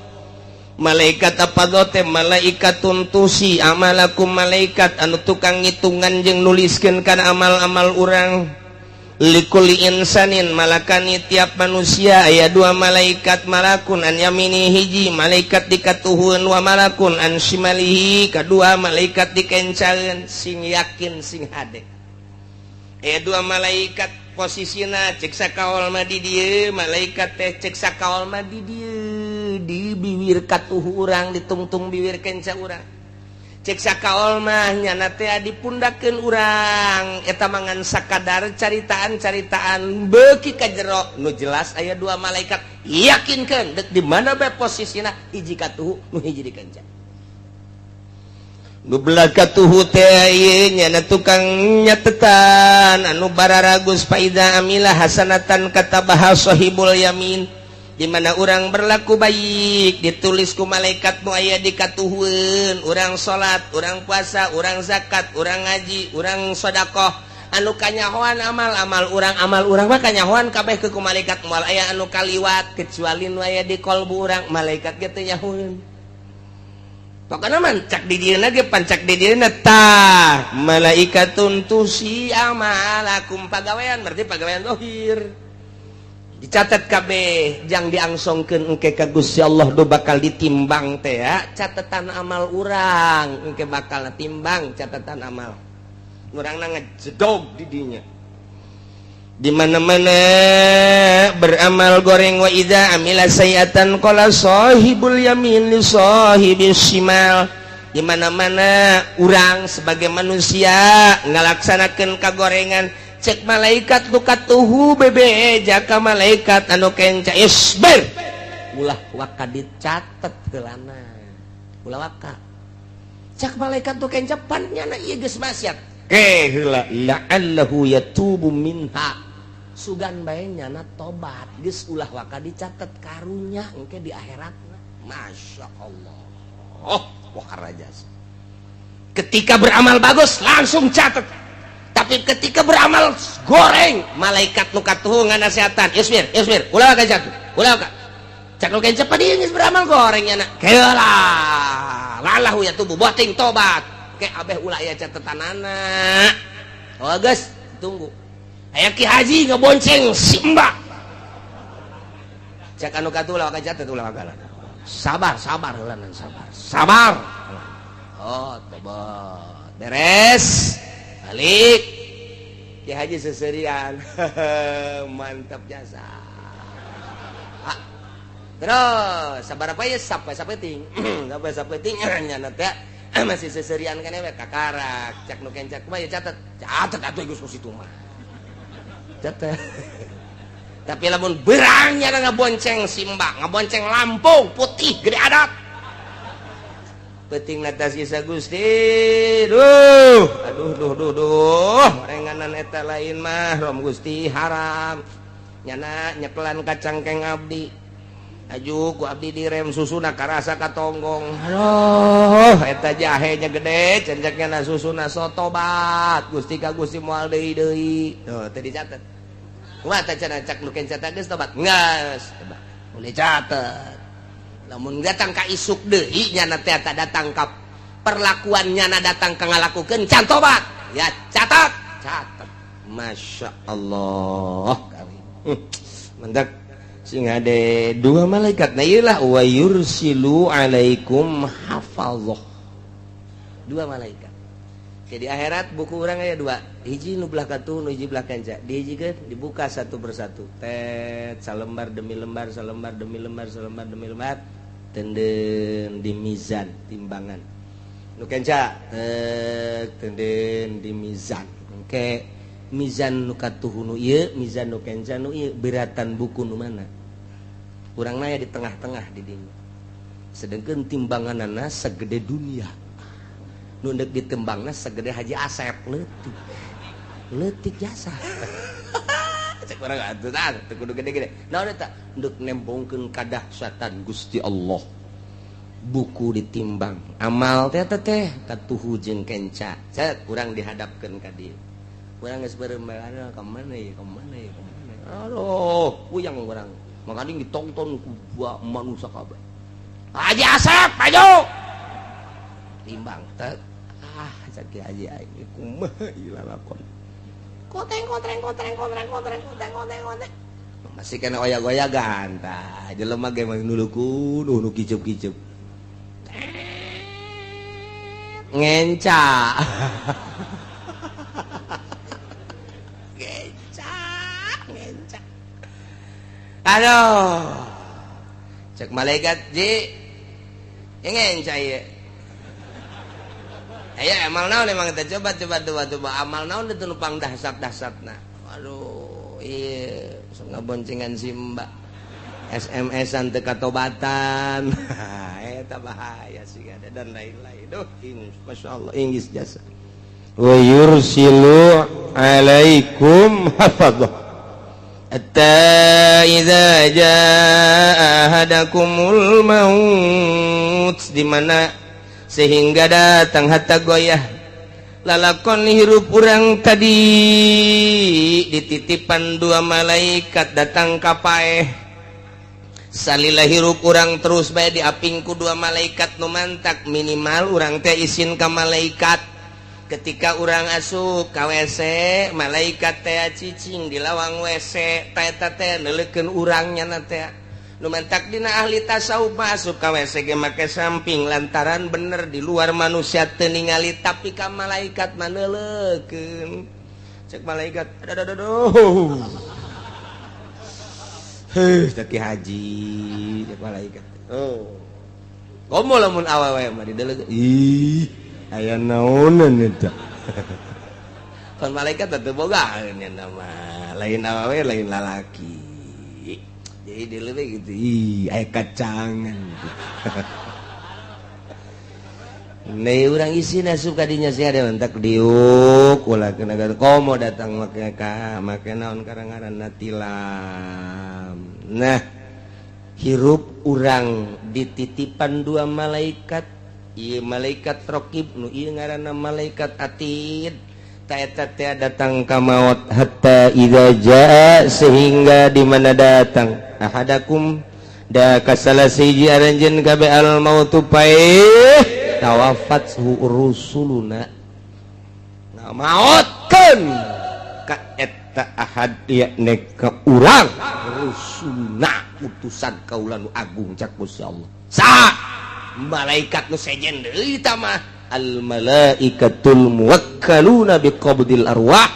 Malaikat hafadzah teh malaikat tuntusi amalakum, malaikat anu tukang ngitungan jeung nuliskeun kana amal-amal urang. Likulli insanin malakani, tiap manusia aya dua malaikat, malakun an yamini, hiji malaikat dikatuhun, wa malakun an shimalihi, kedua malaikat dikencaeun. Sing yakin, sing hade, aya dua malaikat posisina. Cek sakaol mah di dieu malaikat teh, cek sakaol mah di dieu, di bibir katuhu urang, ditungtung bibir kenca urang. Cek sakaol mah nyana teh dipundakeun urang. Eta mangan sakadar caritaan-caritaan beuki ka jero. Nu jelas aya dua malaikat, yakinkeun dek di mana bae posisina, hiji katuhu, nu hiji dikenca. Nu belah katuhu teh ieu nyana tukang nyatetan anu bararagus. Faida amila hasanatan katabaha sahibul yamin. Di mana orang berlaku baik ditulis ku malaikat nu aya di katuhueun. Urang salat, urang puasa, urang zakat, urang ngaji, urang sedekah, anu kanyahoan amal-amal urang, amal urang mah kanyahoan kabeh ke ku malaikat, moal aya anu kaliwat kecuali nu aya di kolbu urang, malaikat ge teu nyahoeun. Pokokna mah cak di dieuna ge, pancak di dieuna. Tah, malaikatun tusi amalakum, pagawean, berarti pagawean dohir dicatat kabeh jang diangsongkeun engke ka Gusti Allah. Do bakal ditimbang teh ya catatan amal urang, engke bakal timbang catatan amal urang, na ngejedog di dinya. Di mana-mana beramal goreng, wa idza amila sayiatan qala sahibul yamin li sahibis shimal. Di mana-mana urang sebagai manusia ngalaksanakeun kagorengan, cek malaikat nu katuhu bebeja ka malaikat anu kenca, "Isbir, ulah waka dicatet heulana, ulah waka." Cek malaikat nu kenca, "Pan nyana ieu geus maksiat ke heula, la'allahu yatubu minha, sugan bae nyana tobat, geus ulah waka dicatet, karunya engke di akhirat." Masya Allah, oh wah raja. Ketika beramal bagus langsung catat, tapi ketika beramal goreng, malaikat nu katuhu nganasehatan, "Isbir, isbir, ulah waka catat, ulah waka." Cak nu kenca, "Ieu geus beramal goreng nyana, keula la'allahu yatubu, boting tobat ke abeh ulah ya catetanana." Oh geus, tunggu. Aya Ki Haji ngebonceng si Mbak, cek anu katuh, "Ulah waka catet, ulah waka, sabar, sabar heula, sabar, sabar." Oh tobat, beres, balik. Ki Haji seserian, mantap jasa. Ah, terus sabar apa ya, sampai sapeting, sampai sapeting nyana teh masih seserian kan we kakarak. Cek nu kenca, "Kumaha ya, catet?" "Catet atuh, geus ku situ mah catet." Tapi lamun berangnya ngabonceng si Mbak, ngabonceng Lampung putih gede adat, penting atas Isa Gusti, duh aduh duh duh duh, renganan eta lain mahram Gusti, haram nyana nyekelan kacangkeng abdi, aju ku abdi direm, susuna karasa katonggong, aduh eta jahenya gede cenceknya na susuna, so tobat Gusti ka Gusti, moal deui deui. Tuh teu dicatet. Kumaha teh cenah? Cak nu kenca, "Geus tobat?" "Geus." Boleh catet. Lamun datang ka isuk deui nyana teh datang ka perlakuan nyana datang ka ngalakukeun can tobat ya, catat, catat. Masya Allah karim. Mantap sing ada dua malaikat. Nah iyalah, wa yursilu alaikum hafazah, dua malaikat. Jadi akhirat buku orang aya dua, hiji nu belah katuh, nu hiji belah kenca. Dihijikeun, dibuka satu persatu, tet, salembar demi lembar, salembar demi lembar, salembar demi lembar, tenden di mizan timbangan. Nu kenca tet, tenden di mizan. Engke mizan nu katuh nu ieu, mizan nu kenca nu ieu, beratan buku nu mana? Urang naya di tengah-tengah di dinya, sedangkan timbanganana segede dunia, nu deuk ditembangna segede Haji Asep, leutik leutik jasa. Cek urang atuh tah teu kudu gede-gede, naon eta deuk nembongkeun kadahsyatan Gusti Allah. Buku ditimbang amal teh teh katuhu jeung kenca, cet, urang dihadapkeun ka dieu. Urang geus beureum, ka mana ya, ka mana ya, ka mana? Aduh, puyang urang. Makanya ditonton ku manusia kabeh. Haji Asep maju timbang tek. Ah, cek Haji aing, kumaha ieu lalakon? Koteng kotreng kotreng kotreng kotreng kotreng kotreng kotreng, masih kena oyak-oyagan. Tah jelema ge mah nuluku nu kicup-kicup ngenca ngenca ngenca. Aduh, cek malaikat, "Ji, ngenca ieu aya amal naon emang teh? Coba coba coba coba, amal naon itu nu pang dahsyat-dahsyatna?" "Aduh, iya ngaboncengan si Mbak, SMS-an teu katobatan." Eta bahaya sih ada dan lain-lain. Duh, Masya Allah, Inggris jasa. Wa yursilu alaikum hafadzah hatta idza jaa ahadakumul maut, di mana sehingga datang hatta goyah lalakon hirup urang tadi dititipan dua malaikat datang ka paeh. Salila hirup urang terus bae diapingku dua malaikat, nu mantak minimal urang teh isin ka malaikat. Ketika urang asup ka WC, malaikat teh cicing di lawang WC teh, teh neuleukeun urangnya na teh. Nu mantak dina ahli tasawuf masuk ka WC ge make samping, lantaran bener di luar manusia teu ningali, tapi ka malaikat mah neuleukeun. Cek malaikat, aduh aduh aduh. Heuh, teh haji cek malaikat. Oh. Komo lamun awewe mah dideuleu. Ih, aya naonan eta. Pan malaikat teh boga nya nama. Lain awewe lain lalaki. Jadi dideuleu gitu. Ih, aya kacangan. Nih urang isi nasup kadinya sih ada mentak diuk ulah kena komo datang make ka make naon karang-ngaranna tilam. Nah, hirup urang dititipan dua malaikat, ieu malaikat raqib nu ieu ngaranna malaikat atid. Ta eta teh datang ka maot hatta idza jaa sehingga di mana datang ahadakum da kasala siji aranjeun kabeh al mautu paeh tawafat rusuluna ngamaotkeun ka eta ahad yakni ka urang rusuluna utusan kaula nu agung cak Gusti Allah sa malaikat nu sejen deui ta mah al malaikatul muwakkaluna biqabdil arwah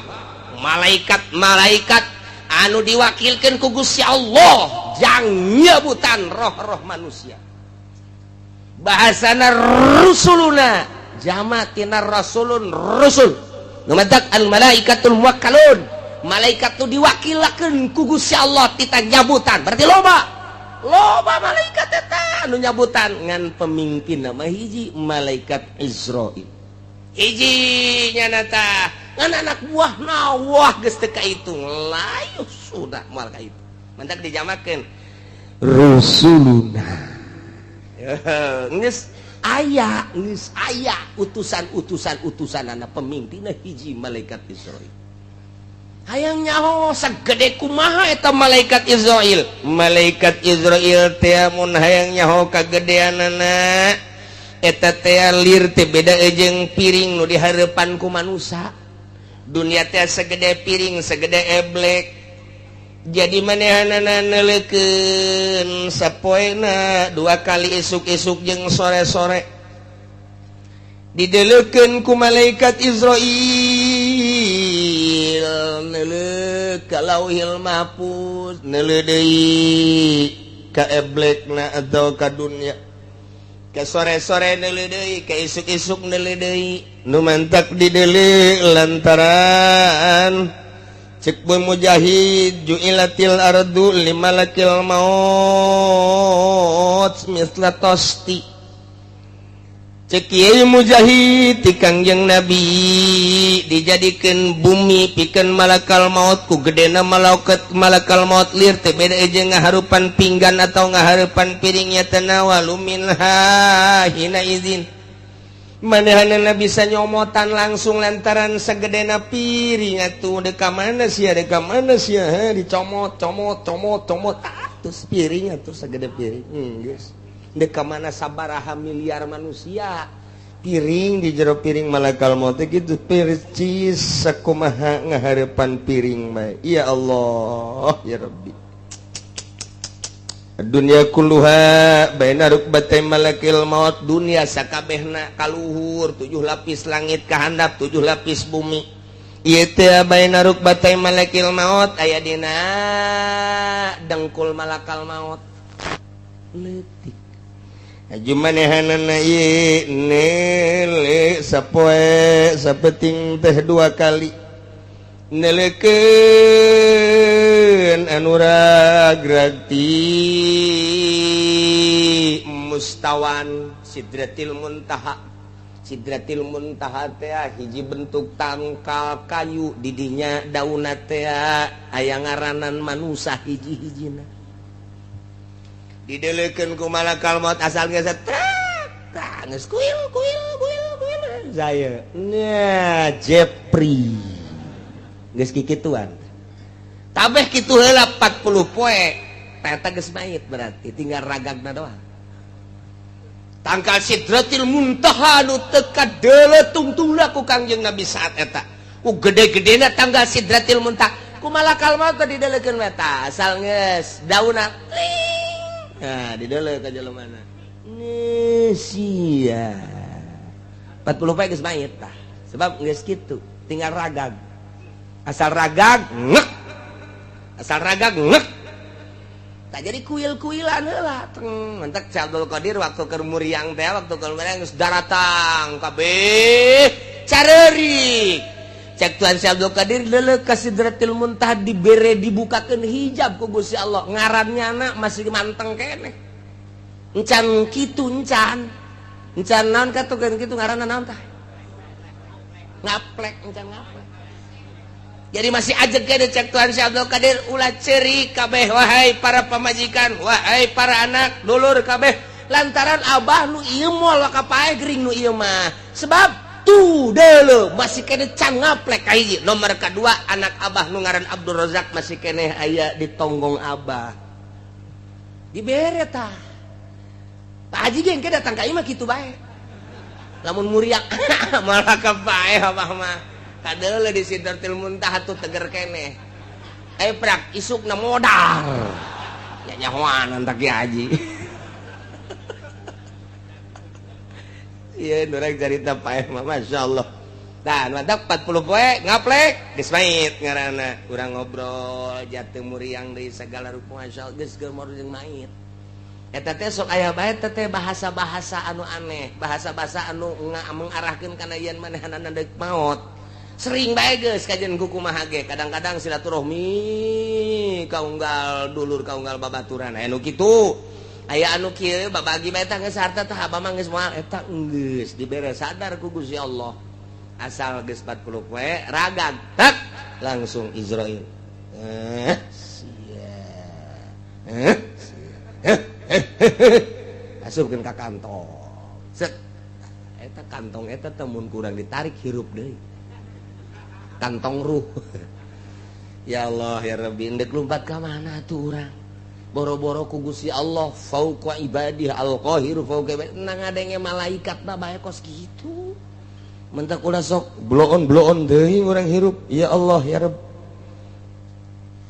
malaikat-malaikat anu diwakilkeun ku Gusti Allah jang nyebutan roh-roh manusia bahasana rusuluna jama tina rasulun rusul nu matak al malaikatul muwakkalun malaikat tu diwakilakeun ku Gusti Allah tita nyabutan berarti loba loba malaikat eta anu nyabutan ngan pemimpin nama hiji malaikat Izrail hiji nyana tah ngan anak buah nawah geus teu kaitung layu sudah moal kaitung mantak dijamakeun rusuluna geus aya utusan-utusan utusan anak pemimpinna hiji malaikat Israil hayang nyaho sagede kumaha eta malaikat Israil malaikat Israil teh mun hayang nyaho kagedeanana eta teh lir teh beda jeung piring nu dihareupan ku manusa dunia teh segede piring segede eblek jadi manehanana neuleukeun sapoena dua kali isuk-isuk jeung sore-sore dideleukeun ku malaikat Israil neuleuh ka Lauhil Mahfuz neuleuh deui ka eblekna atau ka dunia ka sore-sore neuleuh deui ka isuk-isuk neuleuh deui nu mantak dideuleu lantaran cek Mujahid ju'ilatil ardu limalakil maut misla tosti cek Kiai Mujahid ti Kangjeng Nabi dijadikeun bumi pikeun malakal maut ku gedena malaikat malakal maut lir teh beda jeung ngaharupan pinggan atau ngaharupan piringnya tanawalu minha hina izin manehanana bisa nyomotan langsung lantaran segedena piring atuh deka mana sia dicomot comot comot comot terus piring atuh segede piring geus deka mana sabaraha miliar manusia piring di jero piring malakal maut gitu percis sakumaha ngahareupan piring mah ya Allah ya Rabbi dunia kulluha baina rukbatay malakil maut dunia sakabehna kaluhur 7 lapis langit kahandap 7 lapis bumi ieu teh baina rukbatay malakil maut aya dina dengkul malakal maut leutik aju manehanana ieu neule sapoe sapeting teh 2 kali neleukeun anu ragrag ti mustawan sidratil muntaha sidratil muntaha teh hiji bentuk tangkal kayu didinya daunna teh aya ngaranan manusa hiji-hijina dideleukeun ku malakal maut asal geus trak geus kuil kuil kuil kuil saya nya Jepri geus kikituan tabeh kitu heula 40 poe eta geus mayit berarti tinggal ragagna doang tangkal sidratil muntaha nu teu kadeuleu tungtungna ku Kangjeng Nabi saat eta ku gede-gedena tanggal sidratil muntaha ku malakal maut teh dideleukeun eta asal geus daunna tling nah dideuleu ka jelemana sia 40 poe geus mayit tah sebab geus kitu tinggal ragag. Asal ragag ngek, asal ragag ngek. Tak jadi kuil-kuilan heula. Teng mentak Syekh Abdul Qadir waktu keur muriang teh, waktu keur muriang geus daratang kabeh careurik. Cek Tuhan Syekh Abdul Qadir leuleuk ka Sidratil Muntaha, dibere dibukakeun hijab ku Gusti Allah. Ngarannya anak masih manteng keneh. Encan kitu, encan. Encan naon katukeun kitu ngaranna naon tah? Ngaplek, encan ngaplek. Jadi masih ajeg keneh. Cek Tuhan Syekh Abdul Qadir, ulah cerik kabeh wahai para pamajikan, wahai para anak, dulur kabeh, lantaran abah nu ieu moal waka paeh gering nu ieu mah. Sebab tuh deuleu masih keneh can ngaplek kahiji. Nomor kedua, anak abah nu ngaran Abdul Razak masih keneh aya di tonggong abah. Dibere tah. Pak Haji ge engke datang ka imah kitu bae. Lamun muriak malah kapaeh abah mah. Kadeuleu di Sidratil Muntaha tuh teger keneh. Eh prak isukna modar. Ya nyahoanan tak Ki Haji. Iya, orang cerita paeh mah Masya Allah. Nah, mantap 40 poe ngaplek geus mait ngaranna. Urang ngobrol jatuh muriang deui segala rupa, Masya Allah geus geus jeung mait. Eta teh sok aya bae teh bahasa-bahasa anu aneh, bahasa-bahasa anu mengarahkeun kana yen manehanana deuk maot. Sering bae geus kajian ku kumaha ge, kadang-kadang silaturahmi kaunggal dulur kaunggal babaturan aya nu kitu. Aya anu kieu babagi bae tah geus harta tah abah mah geus moal eta geus dibere sadar ku Gusti Allah. Asal geus 40 poe ragag tak langsung Israil. Sia. Sia. Asupkeun ka kantong. Set. Eta kantong eta teh mun kurang ditarik hirup deui. Kantong ruh. Ya Allah ya Rabbi, endek lumpat ka mana tuh urang? Boro-boro ku Gusti Allah fauqa ibadih al-qahiru fauqa ibadih. Nang ngadenge malaikat mah bae kos kitu. Mentak ulah sok bloon-bloon deui urang hirup. Ya Allah ya Rabb.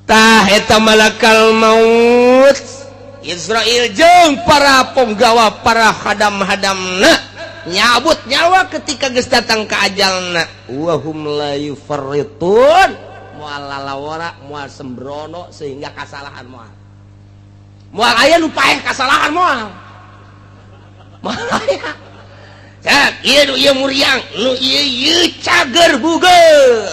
Tah eta malakal maut Israel jeung para penggawa para hadam-hadamna nyabut nyawa ketika geus datang ka ajalna. Wa hum la yufarritun, moal lalawara moal sembrono sehingga kasalahan moal. Moal aya nu paeh kasalahan moal. Moal aya. Cak, ieu nu ieu muriang, nu ieu ieu cager buger.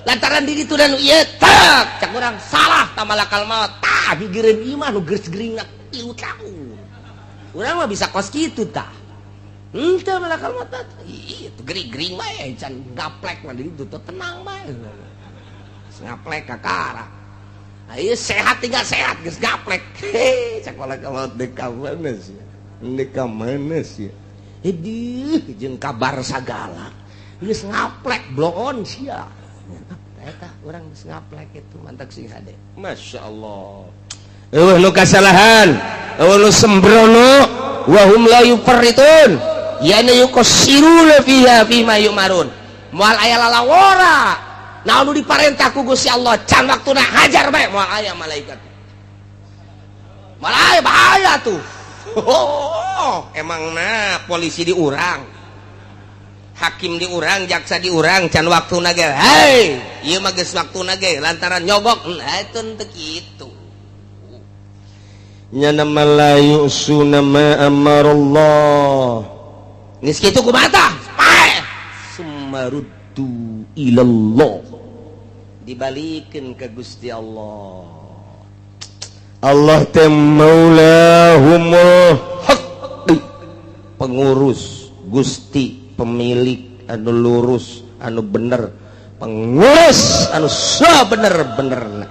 Lantaran diri tu dan nu ieu tak, cak urang salah ta malakal maut. Tah gigireun ieu mah nu geus geuringna 3 tahun. Urang mah bisa kos kitu tah. Henteu malakal maut tah. Ieu tuh gering-gering bae can gaplek mah di ditu teh tenang bae. Geus ngaplek kakara. Ayo sehat tinggal sehat geus gaplek. Heh, cak malakal maut deuk ka mana sia? Deuk ka mana sia? Hidih jeung kabar sagala. Geus ngaplek bloon sia. Eta urang geus ngaplek itu mantak sing hade. Masya Allah. Eueuh nu kasalahan, eueuh nu sembrono, wa hum la yufarritun. Yani yuqassiruna fiha fima yumarun. Moal aya lalawora. Naon nu diparentah ku Gusti Allah can waktuna hajar bae moal aya malaikat. Moal aya bahaya tuh. Oh, emangna polisi diurang, hakim diurang, jaksa diurang can waktuna ge. Hei, ieu mah geus waktuna ge lantaran nyogok. Nah, itu teu kitu. Nya nama la yusuna ma amarallah. Geus kitu kumaha tah? Paeh. Sumaruddu ilallah. Dibalikeun ka Gusti Allah. Allah teh maulahumul haq, pengurus Gusti, pemilik anu lurus anu bener, pengurus anu sabener-benerna.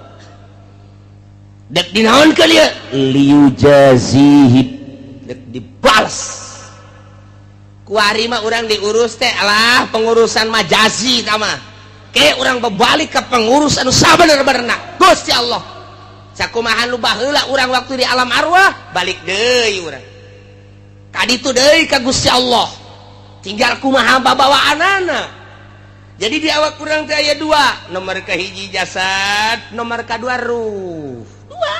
Dek dinaonkeun ieu? Liujazihi, dek dibales. Kuari mah urang diurus teh alah pengurusan majazi tah mah. Ke urang berbalik ke pengurus anu sabener-benerna Gusti Allah. Sakumaha nu baheula urang waktu di alam arwah balik deui urang. Kaditu deui ka Gusti Allah. Tinggal kumaha babawaanana. Jadi di awak urang teh aya dua, nomor kahiji jasad, nomor kadua ruh. Dua.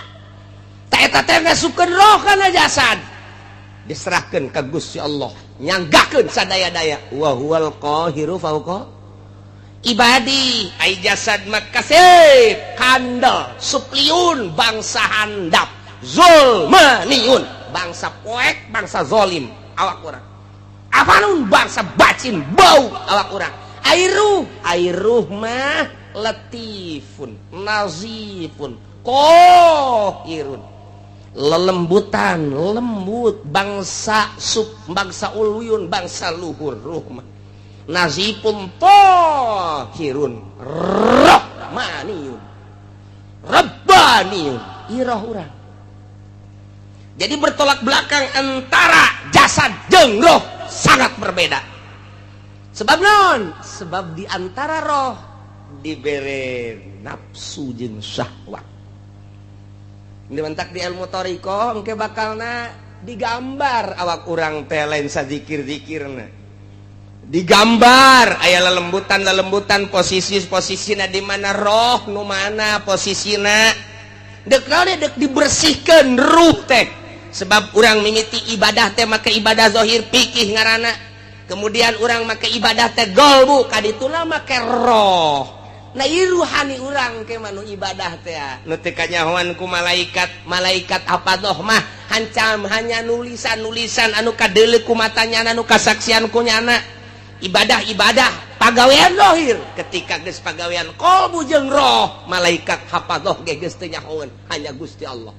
Ta eta teh ngasupkeun roh kana jasad. Diserahkeun ka Gusti Allah, nyanggakeun sadaya-daya. Wa huwal qahiru fauqa Ibadi ai jasad mah kasep kandel supliun bangsa handap zulmaniun bangsa poek bangsa zolim awak urang afanun bangsa bacin bau awak urang ai ruh mah latifun nazifun kohirun lelembutan lembut bangsa sub bangsa uluyun bangsa luhur ruh mah nazifun tohirun rahmaniyun rabbaniyun iroh urang. Jadi bertolak belakang antara jasad jeung roh sangat berbeda. Sebab non? Sebab di antara roh dibere nafsu jeung syahwat. Dimentak di ilmu thoriqoh engke bakalna digambar awak urang teh lain sazikir-zikirna. Digambar aya lelembutan-lelembutan posisi-posisina di mana roh nu mana posisina. Dek naon dek dibersihkeun ruh teh. Sebab urang mimiti ibadah teh make ibadah zahir pikih ngaranna. Kemudian urang make ibadah teh golbu kadituna make roh. Nah ieu ruhani urang ke manu ibadah teh nu teu kanyahoan ku malaikat. Malaikat apa mah hancam hanya nulisan-nulisan anu kadeuleu ku matanya anu kasaksian ku nyana. Ibadah-ibadah pagawean zahir ketika geus pagawean qalbu jeung roh malaikat hafadoh ge geus teu nyahoeun hanya Gusti Allah.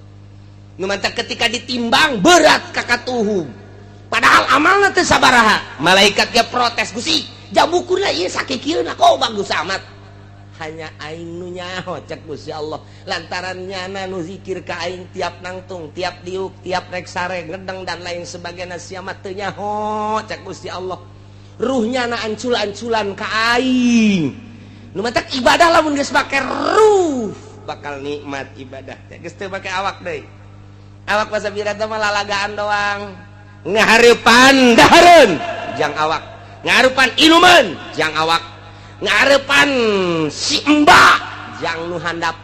Nu mantak ketika ditimbang berat ka katuhum. Padahal amalna teu sabaraha. Malaikat ge protes, Gusti, jabukurna ieu sakikieuna kok bagus amat. Hanya aing nu nyaho cek Gusti Allah. Lantaran nyana nu zikir ka aing tiap nangtung, tiap diuk, tiap rek sare, ngedeng dan lain sebagainya sia mah teu nyaho cek Gusti Allah. Ruhnya na ancul-anculan ka aing. Nu matak ibadah lamun geus make ruh bakal nikmat ibadah teh. Geus teu make awak deui. Awak masa birata mah lalagaan doang. Ngahareupan dahareun jang awak, ngahareupan inuman jang awak, ngahareupan si emba jang nu handap.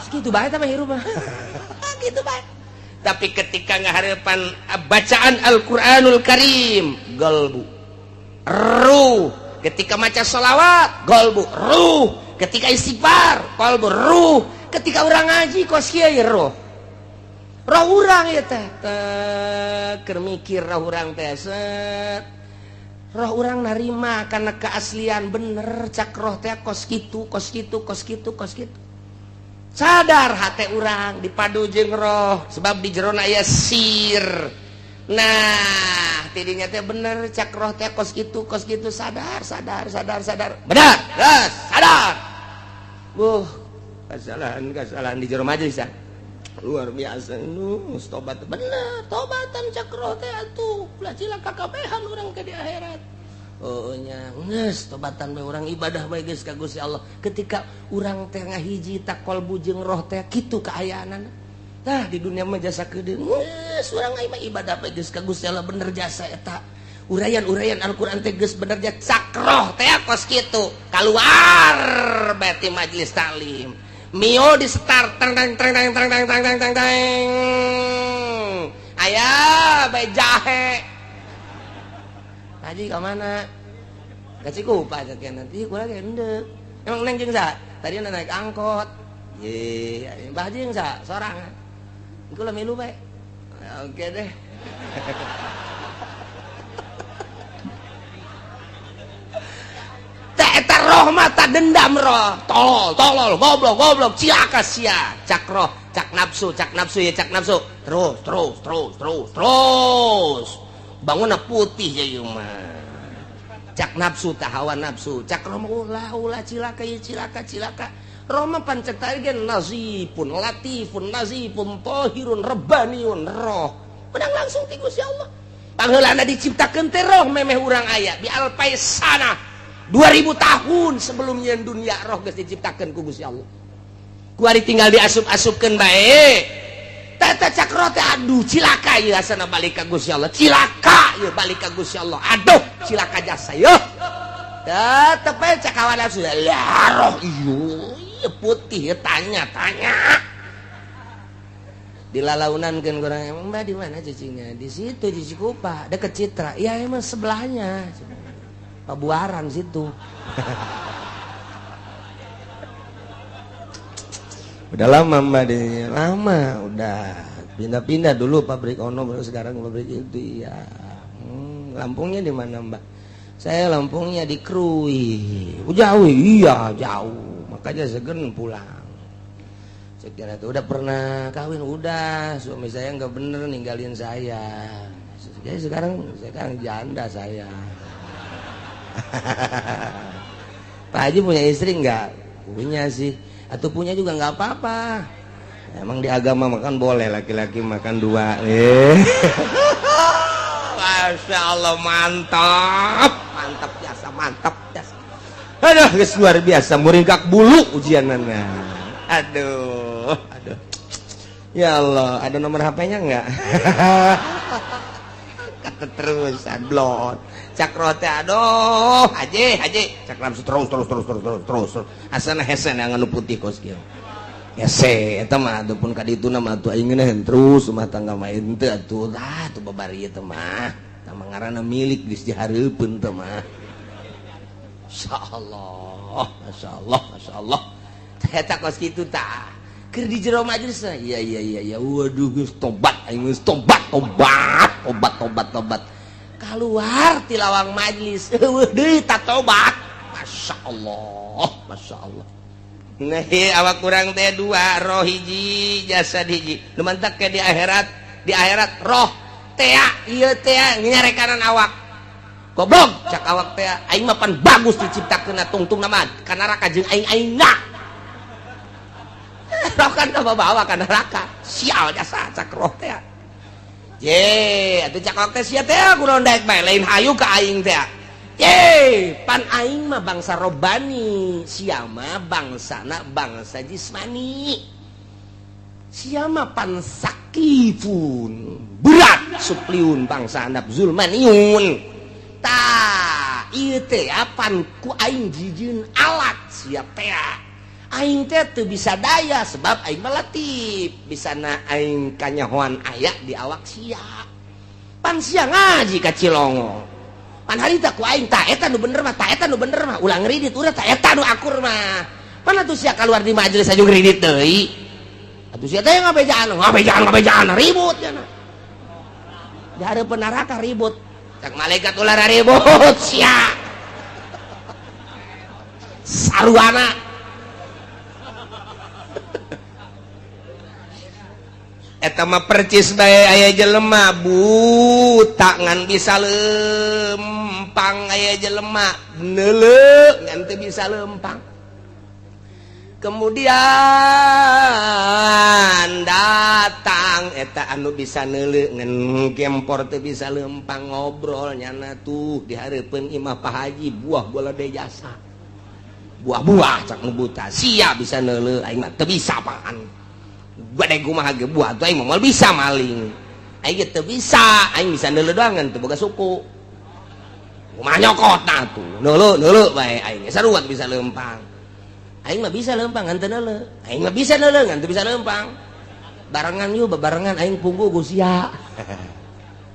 Segitu bae tah mah hirup mah. Gitu bae. Tapi ketika ngahareupan bacaan Al-Qur'anul Karim, galbu ruh. Ketika maca sholawat, galbu ruh. Ketika istighfar, qalbu ruh. Ketika urang ngaji kos kieu ye roh. Roh urang ieu teh keur mikir roh urang teh set. Roh urang narima karena keaslian bener cak roh teh kos kitu, kos kitu, kos kitu, kos kitu. Sadar hate urang dipadu jeung roh sebab di jerona aya sir. Nah, tidinya teh bener cak roh teh kos kitu, kos kitu, sadar, sadar, sadar, sadar. Benar, geus, sadar. Buh, kesalahan di jero majelis ya. Luar biasa nu tobat bener, tobatan cak roh teh atuh ulah cilaka kabehan urang ke di akhirat. Oh nya geus tobatan bae urang ibadah bae geus ka Gusti Allah. Ketika urang teh ngahiji tak qalbu jeung roh teh kitu kaayaanana. Tah di dunia mah jasa keudeung geus urang mah ibadah bae geus ka Gusti Allah bener jasa eta. Uraian-uraian Al-Qur'an teh geus bener jasa cak roh teh kos kitu. Kaluar bae ti majelis taklim. Mio di start tang tang tang tang tang tang tang tang tang tang. Aya bae jahe. Haji ka mana? Ka Cikupa cek nanti kula ge endek. Emang neng jeung sa? Tadi naik angkot. Ye, Mbah jeung sa sorangan. Kula milu bae. Oke deh. Eta roh mata dendam roh. Tolol, tolol, goblok, goblok, cilaka sia. Cak roh, cak nafsu ya cak nafsu. Terus, terus, terus, terus, terus. Bangunna putih ya ieu mah. Cak nafsu tah hawa nafsu. Cak roh mah ulah ulah cilaka ieu cilaka cilaka. Roh mah pancet tadi ge nazifun, latifun, nazifun, tahirun, rabbaniun roh. Menang langsung ti Gusti Allah. Pangheulana diciptakeun teh roh memeh urang aya bi alpai sana. 2000 tahun sebelumnya dunia roh geus diciptakeun ku Gusti Allah. Kuari tinggal diasup-asupkeun bae. Tata cak roh teh aduh cilaka ieu asana balik ka Gusti Allah. Cilaka ieu balik ka Gusti Allah. Aduh cilaka jasa ieu. Tetep bae cak hawa nafsu. Ya roh ieu putih tanya tanya. Dilalaunankeun kurang emang Mbak di mana cicingnya? Di situ di Cikupa, deket Citra. Ya emang sebelahnya. Pabuaran situ. Udah lama Mbak di lama udah pindah-pindah dulu pabrik ono baru sekarang pabrik itu ya. Lampungnya di mana Mbak? Saya Lampungnya di Krui. Oh, jauh, iya jauh. Makanya segen pulang. Saya kira tuh udah pernah kawin udah, suami saya nggak bener ninggalin saya. Jadi sekarang janda saya. Pak Haji punya istri nggak? Punya sih. Atau punya juga nggak apa-apa. Emang di agama makan boleh laki-laki makan dua. Masya Allah, mantap, mantap jasa, mantap jasa. Aduh, geus luar biasa, muringkak bulu ujianana. Aduh, aduh. Ya Allah, ada nomor HP-nya nggak? Kata terus, blon. Cakro teh aduh, haji, haji. Cak langsung terus terus terus terus terus terus. Asana hese yang anu putih kos kieu. Hese eta mah atuh pun ka dituna mah atuh aing ngeunaheun terus rumah tangga mah henteu atuh. Tah atuh babari ieu teh mah. Tah mah ngaranna milik geus dihareupeun teh mah. Masyaallah, masyaallah, masyaallah. Eta kos kitu tah. Keur di jero majelis iya iya iya iya waduh geus tobat aing geus tobat tobat tobat tobat tobat. Keluar ti lawang majelis eueuh deui ta tobat. Masyaallah, masyaallah. Nah, awak kurang teh dua, roh hiji, jasad hiji. Nu mantak ke di akhirat roh tea ieu tea nyarekanan awak. Goblok cak awak teh aing mah pan bagus diciptakeun tungtung mah ka neraka jeung aing aingna. Roh kan bawa ka neraka. Sial jasa cak roh teh. Ye, atuh cak awak teh sia teh kunaon daek bae lain hayu ka aing teh. Ye, pan aing mah bangsa robani, sia mah bangsana bangsa jismani. Sia mah pan sakifun, berat supliun bangsa handap zulmaniun. Tah, ieu teh pan ku aing jijieun alat sia teh. Aing teh teu bisa daya sebab aing mah latif, bisana aing kanyahoan aya di awak sia. Pan sia ngaji ka Cilongo. Pan harita ku aing tah eta nu bener mah, tah eta nu bener mah, ulah ngridit ulah tah eta nu akur mah. Pan atuh sia kaluar di majelis aju ngridit deui. Atuh sia teh ngabejaan, ngabejaan, ngabejaan ribut cenah. Di hareupeun neraka ribut. Cak malaikat ulah ribut sia. Saruana. Eta mah percis bae aya jelema buta ngan bisa lempang, aya jelema neuleu ngan teu bisa lempang. Kemudian datang eta anu bisa neuleu ngan gempor teu bisa lempang, ngobrol nyana tuh di hareupeun imah Pak Haji buah bola de jasa. Buah-buah cak nu buta sia bisa neuleu aing mah teu bisa apaan. Gede kumaha ge buah tuh aing mah bisa maling. Aing ge teu bisa, aing bisa neuleu doang ngan teu boga suku. Kumaha nyokot tah tuh. Neuleu neuleu bae aing sarua bisa lempang. Aing mah bisa lempang ngan teu neuleu. Aing mah bisa neuleu ngan teu bisa lempang. Barengan yuk bebarengan aing punggu ku sia.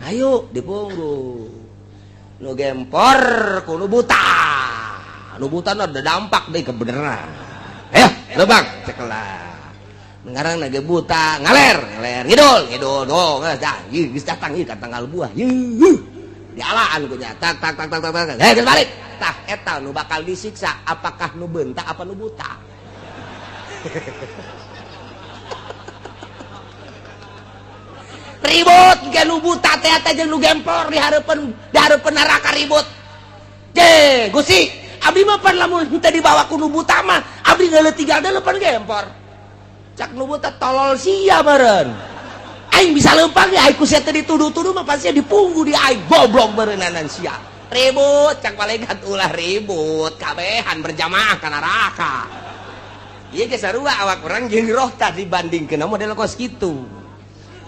Ayo dipunggu. Nu gempor ku nu buta. Nu buta ada dampak deui kebeneran. Ayo, lempang cekelah. Ngarang nage buta ngaler ngaler ngidul ngidul dong dah geus datang ieu ka tanggal buah yeuh dialaan ku nya tak tak tak tak tak heh geus balik tah eta nu bakal disiksa apakah nu beunta apa nu buta. Ribut ge nu buta teh eta jeung nu gempor di hareupeun neraka ribut. Je Gusti abdi mah pan lamun teu dibawa ku nu buta mah abdi geuleuh tiga deuleuh pan gempor. Cak nu buta tolol sia meureun. Aing bisa lempang ya aing ku sia teh dituduh-tuduh mah pasti dipunggu di aing goblok meureunnanan sia. Ribut cak malaikat ulah ribut kabehan berjamaah ka neraka. Ieu ge sarua awak urang jeung roh tah dibandingkeun model kos kitu.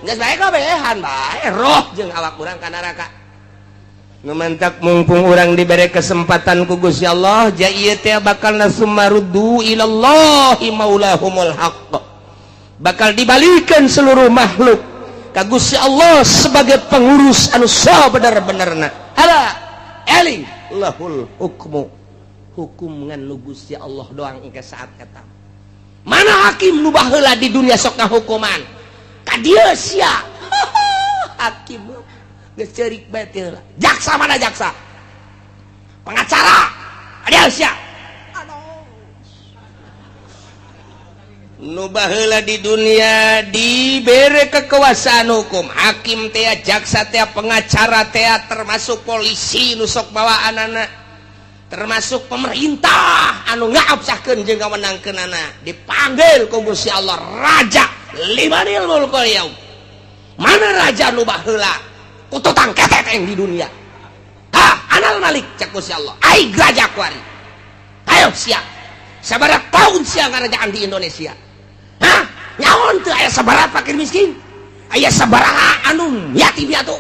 Geus bae kabehan bae roh jeung awak urang ka neraka. Nu mantak mumpung urang dibere kesempatan ku Gusti Allah, ja ieu teh bakal nasumaruddu ilallahi maulahumul haqq. Bakal dibalikan seluruh makhluk ka Gusti Allah sebagai pengurus anu sabener-benerna. Hala eling Lahul hukmu, hukum ngan nu Gusti Allah doang engke saat eta. Mana hakim nu baheula di dunia sok ngahukuman? Ka dieu sia. Hakim geus ceurik bae teh heula. Jaksa mana jaksa? Pengacara ka dieu sia. Nu baheula di dunia dibere kekuasaan hukum, hakim teh, jaksa teh, pengacara teh, termasuk polisi nu sok bawa anak, termasuk pemerintah anu ngaabsahkeun jeung ngawenangkeunana, dipanggil ku Gusti Allah raja limanil mulkul yaum. Mana raja nu baheula kututang ketek di dunia? Ha, anal malik cek Gusti Allah. Aing raja kuari. Ayo sia. Sabaraha tahun sia ngarajaan di Indonesia? Hah? Nyaon teu aya sabaraha fakir miskin? Aya sabaraha anu yatim piatu?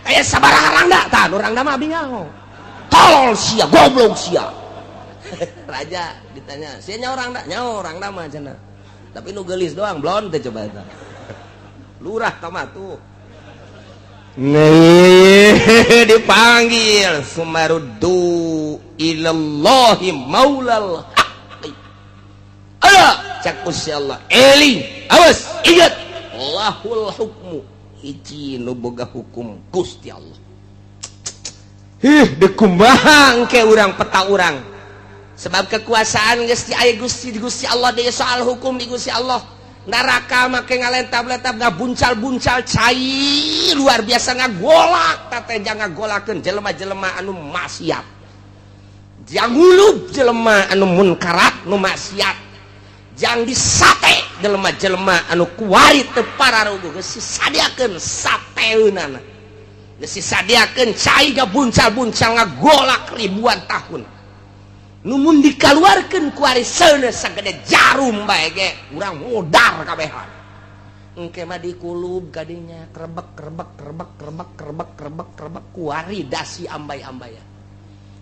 Aya sabaraha rangda? Tah nu rangda mah abi nyaho. Tolol sia, goblok sia. Raja ditanya, sia nyaho rangda? Nyaho rangda mah cenah. Tapi nu geulis doang blon teh coba eta. Lurah tah mah tuh. Nih dipanggil sumaruddu ilallahi maulal haqqi. Ala cak Gusti Allah, eling, awas, ingat, lahul hukmu, hiji nu boga hukum Gusti Allah. Hih, dekumaha engke urang peta urang. Sebab kekuasaan geus di aya Gusti Gusti Allah deui soal hukum di Gusti Allah. Neraka make ngalentab-lentab ngabuncal-buncal cai luar biasa ngagolak teh ngagolakeun jelema-jelema anu maksiat. Jang ngulub jelema anu munkarat nu maksiat. Jang disate jelema-jelema anu kuari teu pararuguh geus disadiakeun sateunana. Geus disadiakeun cai ngabuncal-buncal ngagolak ribuan tahun. Numun dikaluarkeun kuari seuneu sagede jarum bae ge urang modar kabehan. Engke mah dikulub kadinya krebek krebek krebek krebek krebek krebek krebek kuari dasi ambay-ambayan.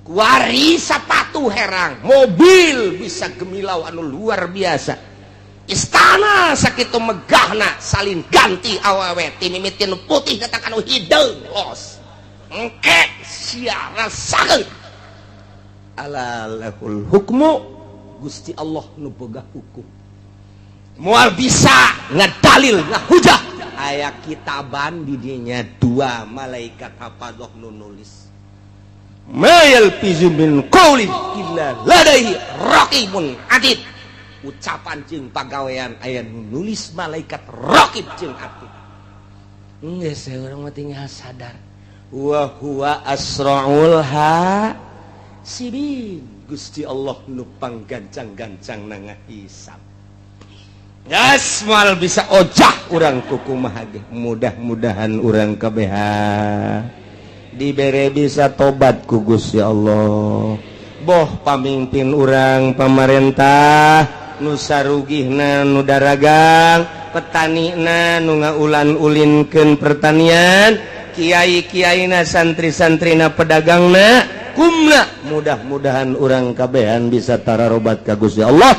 Kuari sapatu herang, mobil bisa gemilau anu luar biasa. Istana sakitu megahna salin ganti awewe ti mimiti nu putih datang anu hideung los. Engke sia rasakeun. Ala lahul hukmu, Gusti Allah nu boga hukum. Moal bisa ngadalil ngahujah. Aya kitaban di dinya dua malaikat hafadah nu nulis. Ma yalfizu min qaulin illa ladaihi raqibun atid. Ucapan jeung pagawean aya nu nulis malaikat raqib jeung atid. Geus urang mah tinggal sadar. Wa huwa asraul hasibin. Gusti Allah nu panggancang-gancang na ngahisab. Gas moal bisa ojah urang kukumaha ge. Mudah-mudahan urang kabehan dibere bisa tobat ku Gusti Allah. Boh pamimpin urang pamarentah nu sarugihna nu daragang, petanina nu ngaulan-ulinkeun pertanian, kiai-kiaina santri-santrina pedagangna kumna, mudah-mudahan urang kabehan bisa tararobat ka Gusti Allah.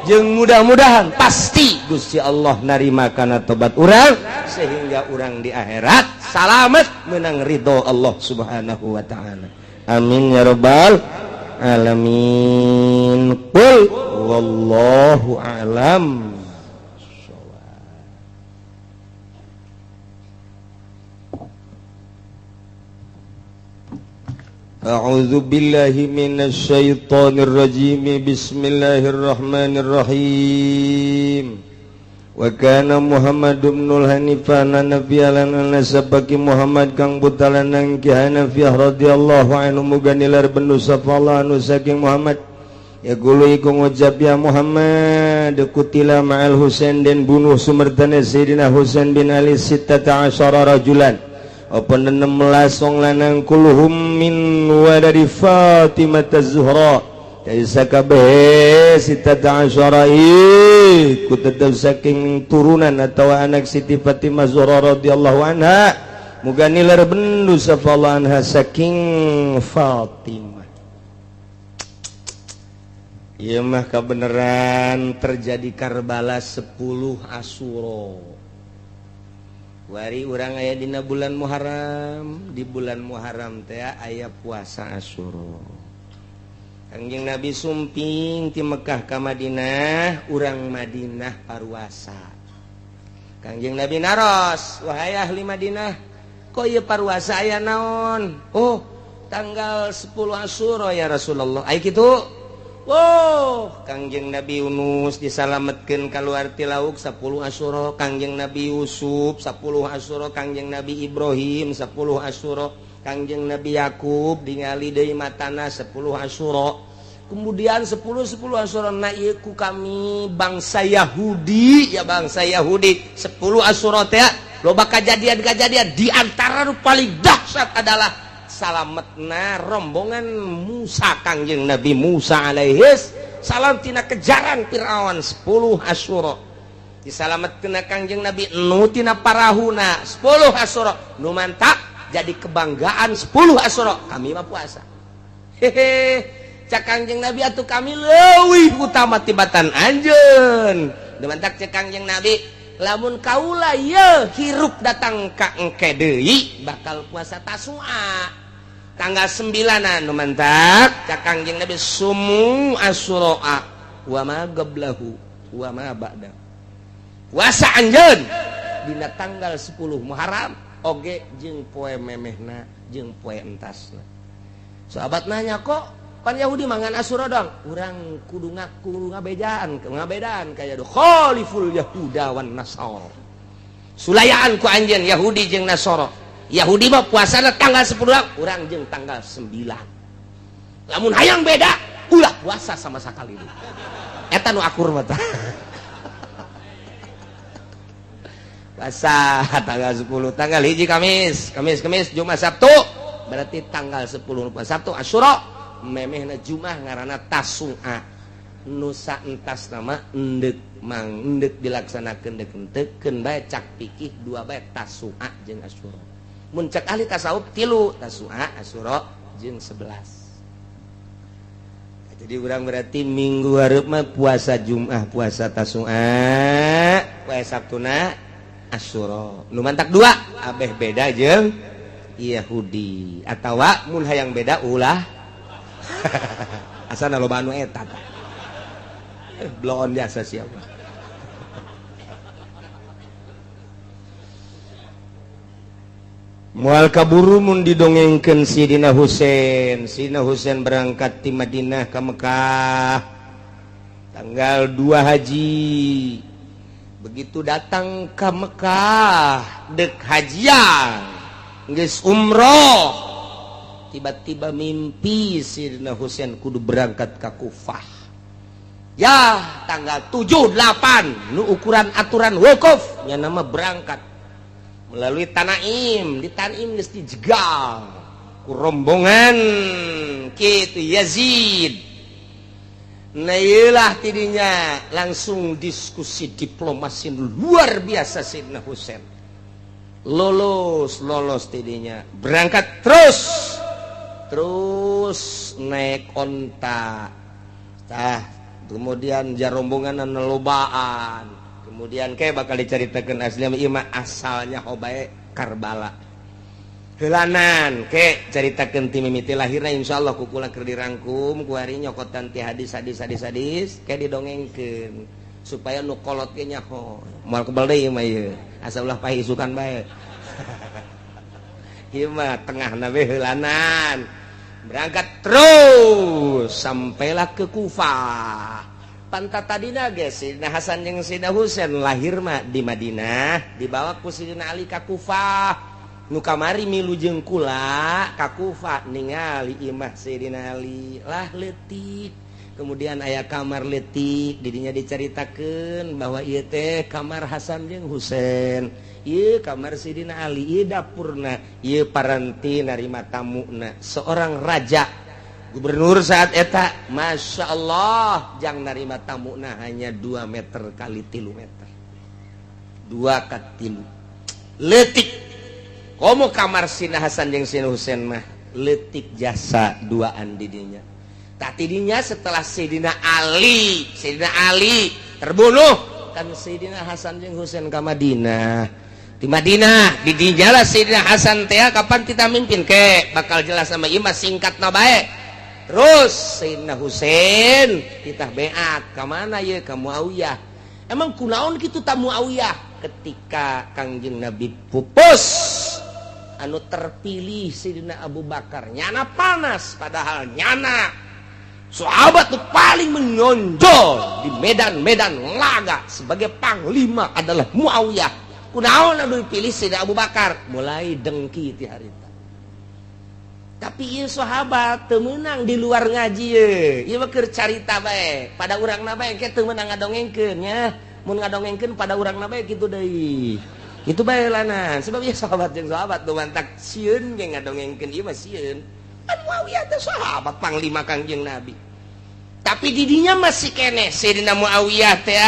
Jeung mudah-mudahan pasti Gusti Allah narima kana tobat urang sehingga urang di akhirat salamet menang ridho Allah Subhanahu wa taala. Amin ya rabbal alamin. Qul wallahu a'lam. A'udzu billahi minasyaitonir rajim. Bismillahirrahmanirrahim. Wa kana Muhammad ibnul Hanifah nabiyalan nasabaki Muhammad kang butalan Ki Hanafiyah radhiyallahu anhu muga nilar bendu safala anu saking Muhammad. Ya gulu iku ngucap ya Muhammad kutila ma'al Husain den bunuh sumertane Sayyidina Husain bin Ali 16 rajulan. Apa 16 wong lanang kulluhum min waladi Fatimah Az-Zuhra. Jadi sakabeh 16 iku tetep saking turunan atau anak Siti Fatimah Zuhra radhiyallahu anha. Muga nilar bendu safallahu anha saking Fatimah. Ieu mah kabeneran terjadi Karbala 10 Asyura. Wari urang aya dina bulan Muharram, di bulan Muharram teh aya puasa Asyura. Kangjeng Nabi sumping ti Mekah ka Madinah, urang Madinah paruasa. Kangjeng Nabi naros, wahai ahli Madinah, kok ieu paruasa aya naon? Oh, tanggal 10 Asyura ya Rasulullah. Ai kitu? Wow, Kangjeng Nabi Yunus disalametkeun kaluar ti lauk 10 Asyura, Kangjeng Nabi Yusuf 10 Asyura, Kangjeng Nabi Ibrahim 10 Asyura, Kangjeng Nabi Yakub ningali deui matana 10 Asyura. Kemudian 10 10 Asyura na ieu ku kami bangsa Yahudi, ya bangsa Yahudi 10 Asyura teh loba kajadian-kajadian, di antara nu paling dahsyat adalah salametna rombongan Musa, Kangjeng Nabi Musa alaihis salam tina kejaran Fir'aun 10 Asyura. Disalametkeun Kangjeng Nabi Nuh tina parahuna 10 Asyura. Nu mantak jadi kebanggaan 10 Asyura kami mah puasa. Hehe, cak Kangjeng Nabi, atuh kami leuwih utama tibatan anjeun. Nu mantak cek Kangjeng Nabi, lamun kaula ye hirup datang ka engke deui bakal puasa Tasua tanggal 9. Nu mantak cak Kangjeng Nabi, sumu Asyura wa ma qablahu wa ma ba'da. Puasa anjeun dina tanggal 10 Muharram oge jeung poe memehna jeung poe entasna. Sahabat nanya, kok pan Yahudi mangan Asyura dong, urang kudu ngaku ngabejaan ngabedaan kaya do khaliful Yahuda wan Nasara, sulayaan ku anjeun Yahudi jeung Nasara. Yahudi mah puasana tanggal 10, urang jeung tanggal 9. Lamun hayang beda, ulah puasa sama sekali. Eta nu akur mah tah. Puasa tanggal 10, tanggal hiji Kamis, Kamis, Kamis, Jumat, Sabtu, berarti tanggal 10 Sabtu Asyura, memehna Jumat ngaranna Tasua. Nusa entas nama endek mang endek dilaksanakeun dek henteu bae cak pikih dua bae, Tasua jeung Asyura. Mun cek ahli tasawuf tilu, Tasua, Asyura jeung 11. Jadi urang berarti minggu hareup mah puasa Jumat, puasa Tasua, puasa Sabtuna Asyura. Nu mantak dua abeh beda jeung Yahudi, atawa mun hayang beda ulah. Asana loba anu eta tah. Bloon jasa siapa. Moal kaburu mun didongengkeun Sidina Husain. Sidina Husain berangkat ti Madinah ka Mekah tanggal 2 Haji. Begitu datang ke Mekah dek hajian geus umroh, tiba-tiba mimpi Sidina Husain kudu berangkat ke Kufah. Ya, tanggal 7 8 nu ukuran aturan wukuf nya nama berangkat melalui Tanaim. Di Tanaim geus dijegal ku rombongan kitu Yazid. Nah, iyalah tidinya langsung diskusi diplomasi luar biasa. Sidina Husain lolos lolos tidinya berangkat terus terus naik onta tah, kemudian jarombongan lobaan, kemudian kayak bakal diceritakan asli ima asalnya hobae Karbala helanan ke ceritakan ti mimiti lahirna. Insyaallah ku kula keur dirangkum ku hari nyokotan ti hadis hadis hadis hadis kayak didongengkeun supaya nu kolot ge nyaho. Moal kebal deui mah ieu, asa ulah pahisukan bae. Ieu mah tengahna we heulanan. Berangkat terus sampailah ke Kufah. Pantat tadina ge Sidina Hasan jeung Sidina Husain lahir mah di Madinah, dibawa ku Sidina Ali ka Kufah. Nu kamari milu jeung kula ka Kufah ningali imah Sidina Ali lah leutik. Kemudian aya kamar leutik, didinya dicaritakeun bahwa ieu teh kamar Hasan jeung Husain, ieu kamar Sidina Ali, ieu dapurna, ieu paranti narima tamuna. Seorang raja gubernur saat eta, Masya Allah, jang narima tamuna hanya 2 meter kali 3 meter, 2 ka 3 leutik. Komo kamar Sina Hasan jeung Sina Husain mah leutik jasa duaan didinya. Tak tidinya setelah Sidina Ali terbunuh kan Sidina Hasan jeung Husain ka Madinah. Di Madinah di dinya lah Sidina Hasan teh kapan kita mimpin ke bakal jelas sama ieu mah singkatna bae. Terus Sayyidina Husain kita beat ka mana ye? Ka Muawiyah. Emang kunaon kitu ta Muawiyah? Ketika Kangjeng Nabi pupus, anu terpilih Sayyidina Abu Bakar, nyana panas, padahal nyana sahabat tuh paling menonjol di medan-medan laga sebagai panglima adalah Muawiyah. Kunaon anu dipilih Sayyidina Abu Bakar? Mulai dengki ti harita. Tapi ieu sahabat teu meunang di luar ngaji ye. Ieu mah keur carita bae pada urangna bae ke, teu meunang ngadongengkeun nya. Mun ngadongengkeun pada urangna bae kitu deui. Itu bae lanan sebab ieu sahabat jeung sahabat nu mantak sieun ge ngadongengkeun ieu mah sieun. Kan Muawiyah teh sahabat panglima Kangjeng Nabi. Tapi didinya masih keneh Sayyidina Muawiyah teh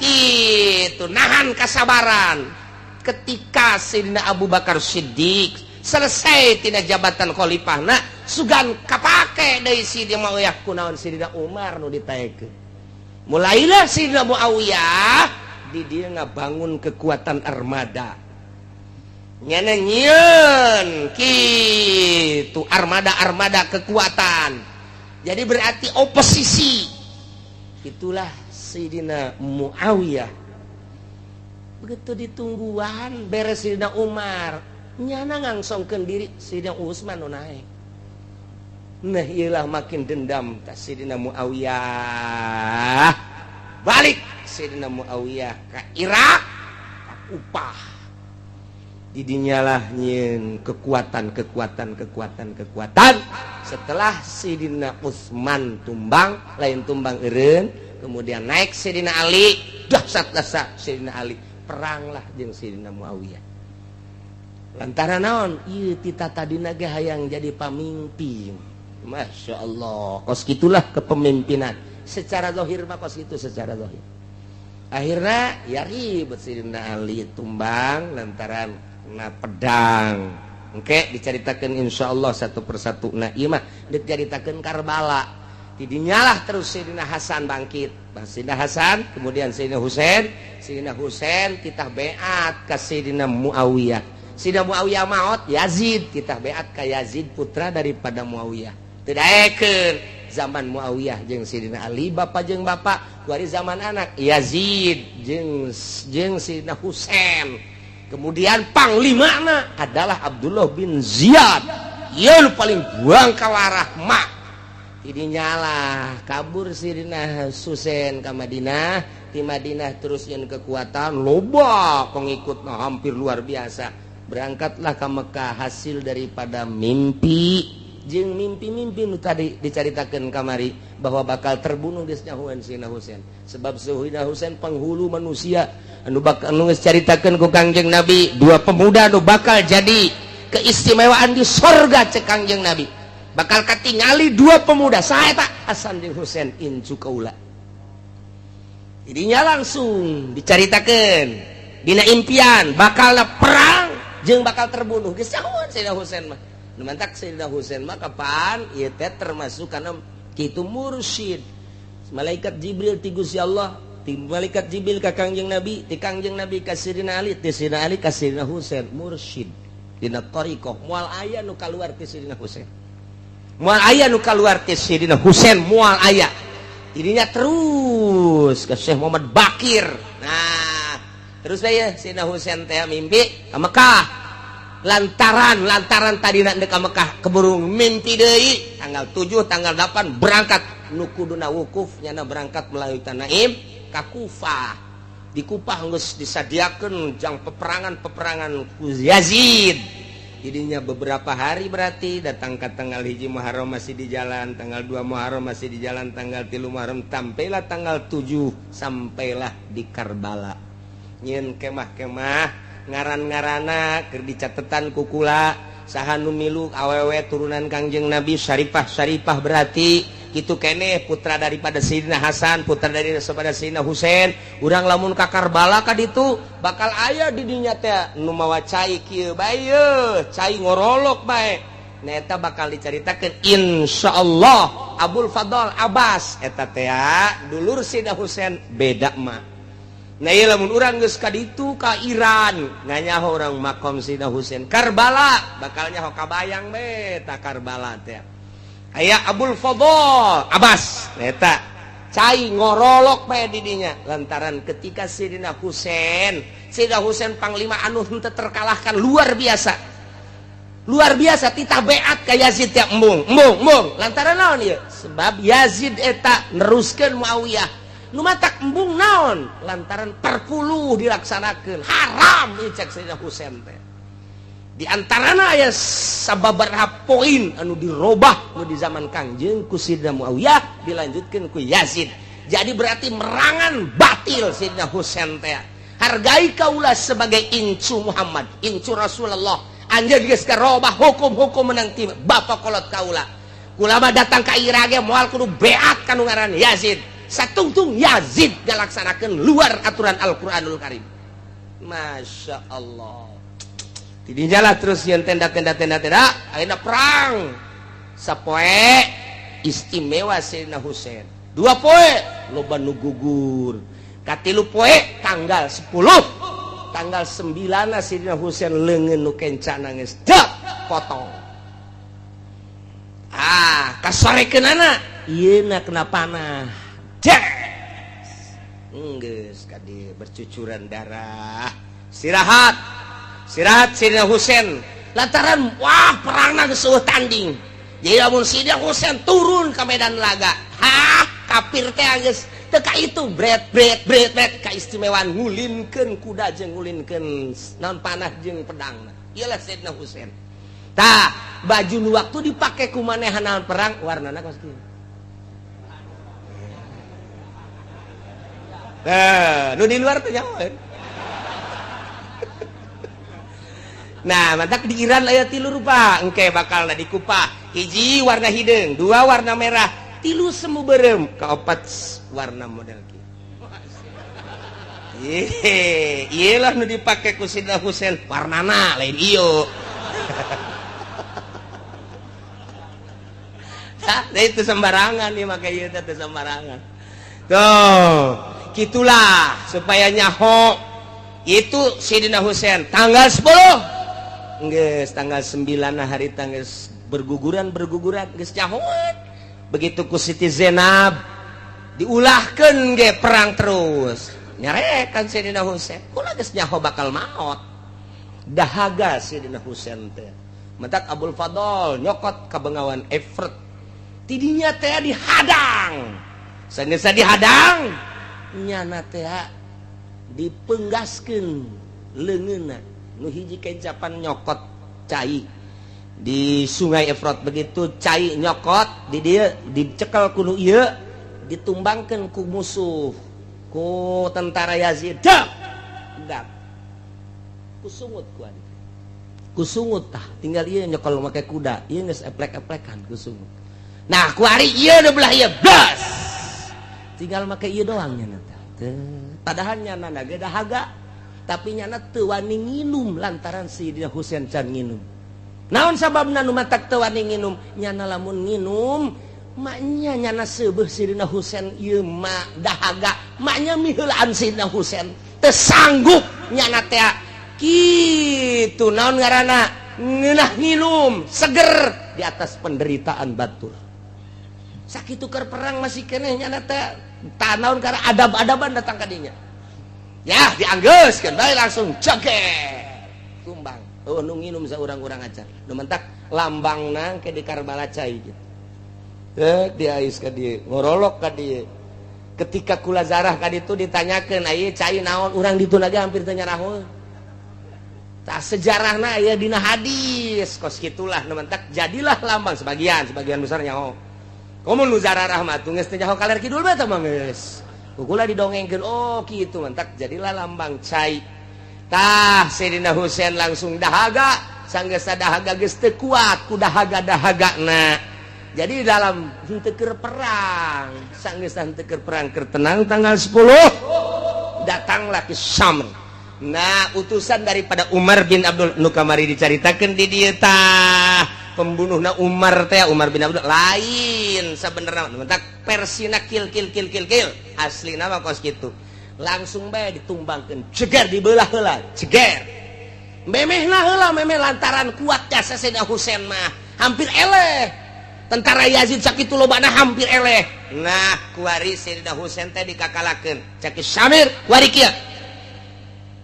kitu nahan kasabaran. Ketika Sayyidina Abu Bakar Siddiq selesai tina jabatan khalifahna, sugan kapake deui Sayyidina Muawiyah, kunaon Sayyidina Umar nu ditaekeun? Mulailah Sayyidina Muawiyah di dia ngabangun kekuatan armada. Nyana nyieun kitu armada-armada kekuatan. Jadi berarti oposisi itulah Sayyidina Muawiyah. Begitu ditungguan beres Sayyidina Umar, nyana ngangsongkeun diri, Sayyidina Utsman nu naek. Nah, iyalah makin dendam ta Sayyidina Muawiyah. Balik Sayyidina Muawiyah ke Irak, ka Kufah. Didinyalah nyieun kekuatan, kekuatan, kekuatan, kekuatan. Setelah Sayyidina Utsman tumbang, lain tumbang eureun, kemudian naik Sayyidina Ali, dahsyat dahsyat Sayyidina Ali, peranglah jeung Sayyidina Muawiyah. Lantaran naon? Ieu tita tadina ge hayang jadi pamimpin. Masya Allah, kos gitulah kepemimpinan secara zahir mah kos gitu secara zahir. Akhirnya ya ribut, Sayyidina Ali tumbang lantaran na pedang. Oke, diceritakan insya Allah satu persatu. Nah, iya mah diceritakan Karbala. Didinyalah terus Sayyidina Hasan bangkit. Sayyidina Hasan, kemudian Sayyidina Husain. Sayyidina Husain kita beat ke Sayyidina Muawiyah. Sayyidina Muawiyah maut, Yazid kita beat ke Yazid, putra daripada Muawiyah. Tidak zaman Muawiyah jeung Sayyidina Ali bapak jeung bapak, kuari zaman anak Yazid jeung jeung Sayyidina Husain. Kemudian panglimana adalah Abdullah bin Ziyad. Ieu paling buang kawarah mak. Ini nyalah kabur Sayyidina Husain ke Madinah. Di Madinah terus yang kekuatan loba pengikut, nah, hampir luar biasa. Berangkatlah ke Mekah hasil daripada mimpi jeung mimpi-mimpi nu tadi dicaritakeun kamari bahwa bakal terbunuh geus nyahoan Sayyidina Husain. Sebab Sayyidina Husain penghulu manusia anu bakal anu geus caritakeun ku Kangjeng Nabi, dua pemuda anu bakal jadi keistimewaan di sorga. Cek Kangjeng Nabi bakal katingali dua pemuda, saha eta? Hasan jeung Husain, incu kaula. Jadinya langsung dicaritakeun dina impian bakal perang jeung bakal terbunuh, geus nyahoan Sayyidina Husain mah. Nu mantak Sayyidina Husain mah kapan ieu teh termasuk karena kitu mursyid. Malaikat Jibril ti Gusti Allah, ti malaikat Jibril ka Kangjeng Nabi, ti Kangjeng Nabi ka Sayyidina Ali, ti Sayyidina Ali ka Sayyidina Husain, mursyid. Dina thariqah moal aya nu kaluar ti Sayyidina Husain. Moal aya nu kaluar ti Sayyidina Husain, moal aya. Ininya terus ke Syekh Muhammad Bakir. Nah, terus saya Sayyidina Husain teh mimpi ka Mekah. Lantaran lantaran tadi nak ka Mekah, keburu mimpi deui tanggal 7, tanggal 8 berangkat. Nu kuduna wukuf nyana berangkat melalui Tanaim ka Kufah. Di Kufah geus disadiakeun jang peperangan-peperangan ku Yazid. Jadinya beberapa hari, berarti datang ke tanggal 1 Muharram masih di jalan, tanggal 2 Muharram masih di jalan, tanggal 3 Muharram, sampailah tanggal 7, sampailah di Karbala. Nyieun kemah-kemah, ngaran-ngarana keur dicatetan kukula, saha nu milu, awewe turunan Kangjeng Nabi, Syarifah Syarifah, berarti gitu kene putra daripada Sayyidina Hasan, putra daripada Sayyidina Husain. Urang lamun ka Karbala ka ditu bakal aya di dinya teh nu mawa cai kieu bae, cai ngorolok bae. Nah, eta bakal dicaritakeun insyaallah. Abul Fadl Abbas eta teh dulur Sayyidina Husain, beda mah. Nah, ieu lamun urang geus ka ditu ka Iran, nganyaho urang makom Sayyidina Husain Karbala, bakal nyaho kabayang be ta Karbala teh. Aya Abul Fadl Abbas eta cai ngorolok bae di dinya lantaran ketika Sayyidina Husain, Sayyidina Husain panglima anu henteu terkalahkan, luar biasa, luar biasa, titah beat ka Yazid teh, embung, embung, embung. Lantaran naon ieu? Sebab Yazid eta neruskeun Muawiyah. Nu matak embung naon? Lantaran perpuluh dilaksanakeun haram ieu cek Sayyidina Husain teh. Di antarana aya sababaraha poin anu dirobah nu di zaman Kangjeng ku Sayyidina Muawiyah, dilanjutkeun ku Yazid. Jadi berarti merangan batil Sayyidina Husain teh. Hargai kaula sebagai incu Muhammad, incu Rasulullah. Anjeun geus karobah hukum-hukum menang ti bapak kolot kaula. Kulama datang ka Irak ge moal kudu beat ka nu ngaran Yazid. Satungtung Yazid ngalaksanakeun luar aturan Al-Qur'anul Karim. Masya Allah. Tidinya lah terus yang tenda tenda tenda tenda, akhirnya perang sapoe istimewa Sayyidina Husain, 2 poe loba nu gugur, katilu poe tanggal 10, tanggal 9 Sayyidina Husain leungeun nu kenca nangis dak potong. Ah, kasorekeunana ieu na kena panah. Geus kadi bercucuran darah, istirahat, istirahat Sayyidina Husain lantaran wah, perangna geus euweuh tanding. Jadi lamun Sayyidina Husain turun ke medan laga, hah, kafir teh geus teu ka itu, bret bret bret bret. Kaistimewaan ngulinkeun kuda jeung ngulinkeun naon, panah jeung pedang. Iyalah Sayyidina Husain. Tah, baju nu waktu dipake ku manehanna perang warnana kos kieu. Nah, nu di luar teh nyaho. Nah, mantak di Iran aya tilu rupa, engke bakal na dikupa. Hiji warna hideung, dua warna merah, tilu semu berem, keopat warna model kieu. Ye, ieu lah nu dipake ku Sayyidina Husain, warnana lain ieu. Hah, itu sembarangan nih make ieu teh sembarangan. Tuh, gitulah supaya nyaho itu Sayyidina Husain tanggal 10. Geus tanggal 9 hari tanggal berguguran berguguran geus nyahoan. Begitu ku Siti Zainab diulahkeun ge perang terus. Nyarekan Sayyidina Husain, kula geus nyaho bakal maot. Dahaga Sayyidina Husain teh. Mentak Abul Fadl nyokot ka bengawan Efrat. Tidinya teh dihadang. Sanes dihadang, nyana teh dipenggaskeun leungeunna. Nu hiji kencapan nyokot cai di Sungai Efrat, begitu cai nyokot di dia dicekel ku nu ieu, ditumbangkeun ku musuh, ku tentara Yazid. Dak dak kusungut ku adik, kusungut. Tah, tinggal ieu nyokol make kuda ieu geus eplek-eplekan kusungut. Nah, ku ari ieu nu belah ieu blas, tinggal make ieu doang nya teh. Padahal nyana ge dahaga, tapi nyana teu wani nginum lantaran Sayyidina Husain can nginum. Naon sababna nu matak teu wani nginum? Nyana lamun nginum maknya nyana seubeuh Sayyidina Husain ieu mah dahaga, maknya miheulaan Sayyidina Husain, teu sanggup nyana teh kitu. Naon ngaranna ngeunah nginum seger di atas penderitaan batur. Sakitu keur perang masih keneh nyana teh tanaon karena adab-adaban datang ka dinya. Ya, dianggeuskeun bae langsung joget. Tumbang. Oh, nu nginum saurang-urang acan. Nu mentak lambangna ke di Karbala cai gitu. Diais ka dieu, ngorolok ka dieu. Ketika kula zarah ka ditu ditanyakeun, "Ieu cai naon?" Urang ditu lagi hampir teu nyarahoeun. Tah, sejarahna aya dina hadis kos kitulah. Nu mentak jadilah lambang sebagian, sebagian besar nyaho. Komo nu zarah mah tuh geus teu nyaho kaler kidul bae teh mah geus. Kukula didongengkeun, oh kitu, mentak jadilah lambang cai. Tah, Sayyidina Husain langsung dahaga, sanggeus dahaga geus teu kuat ku dahaga-dahagana. Jadi dalam henteu keur perang, sanggeus henteu keur perang, keur tenang tanggal 10 datanglah ke Syam. Nah, utusan daripada Umar bin Abdul nu kamari dicaritakeun di dieu tah, pembunuhna Umar teh Umar bin Abdul lain sebenarnya, mentak persina kil kil kil kil kil asli nama kos gitu. Langsung bae ditumbangkeun, ceger, dibelah heula, ceger memehna heula memeh, lantaran kuat jasa Sayyidina Husain mah hampir eleh. Tentara Yazid sakitu lobana hampir eleh. Nah, kuari Sayyidina Husain teh dikakalakeun. Cek Syamir kuari kieu.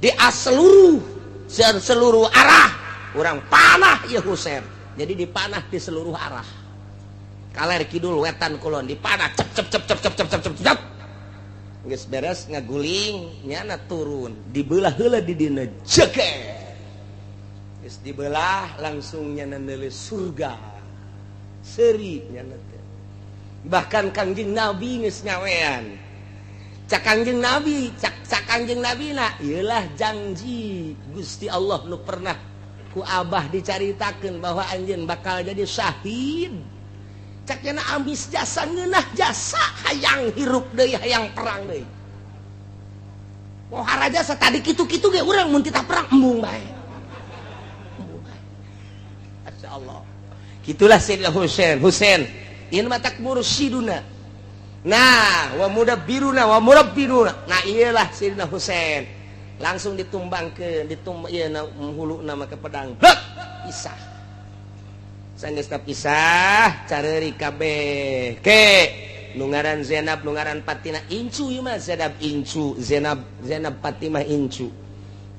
Di seluruh seluruh arah urang panah ya Husain. Jadi dipanah di seluruh arah. Kaler, kidul, wetan, kulon dipanah, cep cep cep cep cep cep cep cep cep. Geus beres ngaguling, nyana turun, dibelah heula di dina jege. Geus dibelah langsung nyana neuleus surga. Seuri nyana teh. Bahkan Kangjeng Nabi geus nyawean. Cak Kangjeng Nabi, cak cak Kangjeng Nabi na, ieulah janji Gusti Allah nu pernah ku Abah dicaritakeun bahwa anjeun bakal jadi syahid. Cak nyana ambis jasa, ngeunah jasa, hayang hirup deui, hayang perang deui. Pohara jasa tadi kitu-kitu ge urang mun titah perang embung bae. Embung bae. Masya Allah. Gitulah Sayyidina Husain. Husain ieu matak mursyiduna. Nah, wa mudabbiruna wa murabbiruna. Nah, iyalah Sayyidina Husain. Langsung ditumbangkeun, ditumbang ieu na huluna make pedang. Blek, pisah. Sanggeus pisah, careuri kabeh. Ke nu ngaran Zainab, nu ngaran Fatimah incu ieu mah Zainab incu, Zainab Zainab Fatimah incu.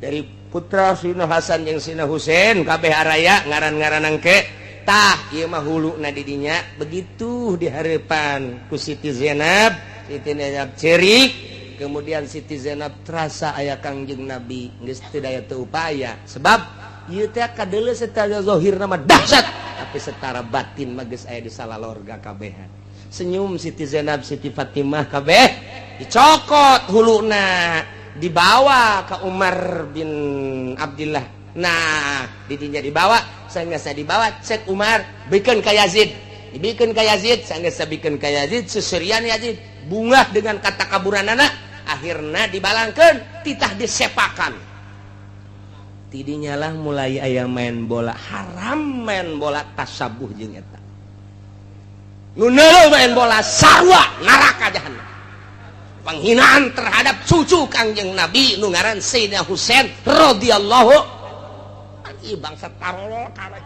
Dari putra Sayyidina Hasan jeung Sayyidina Husain kabeh araya ngaran-ngaran engke. Tah, ieu mah huluna di dinya begitu dihareupan ku Siti Zainab, Siti Zainab cerik, kemudian Siti Zainab terasa aya Kangjeng Nabi, geus teu daya teu upaya sebab ieu teh kadeuleu secara zahir mah dahsyat, tapi secara batin mah geus aya di salalorga kabehan. Senyum Siti Zainab, Siti Fatimah kabeh, dicokot huluna, dibawa ke Umar bin Abdillah. Nah, didinya dibawa, sanggeus dibawa, cek Umar, bikeun ka Yazid. Dibikeun ka Yazid, sanggeus bikeun ka Yazid, seserian Yazid, bungah dengan kata kaburanana, akhirna dibalangkeun, titah disepakan. Tidinya lah mulai aya main bola, haram main bola tasabuh jeung eta. Nu main bola sarua neraka jahanam. Penghinaan terhadap cucu Kangjeng Nabi nu ngaran Sayyidina Husain radhiyallahu. Ih, bangsa tarolol kabeh.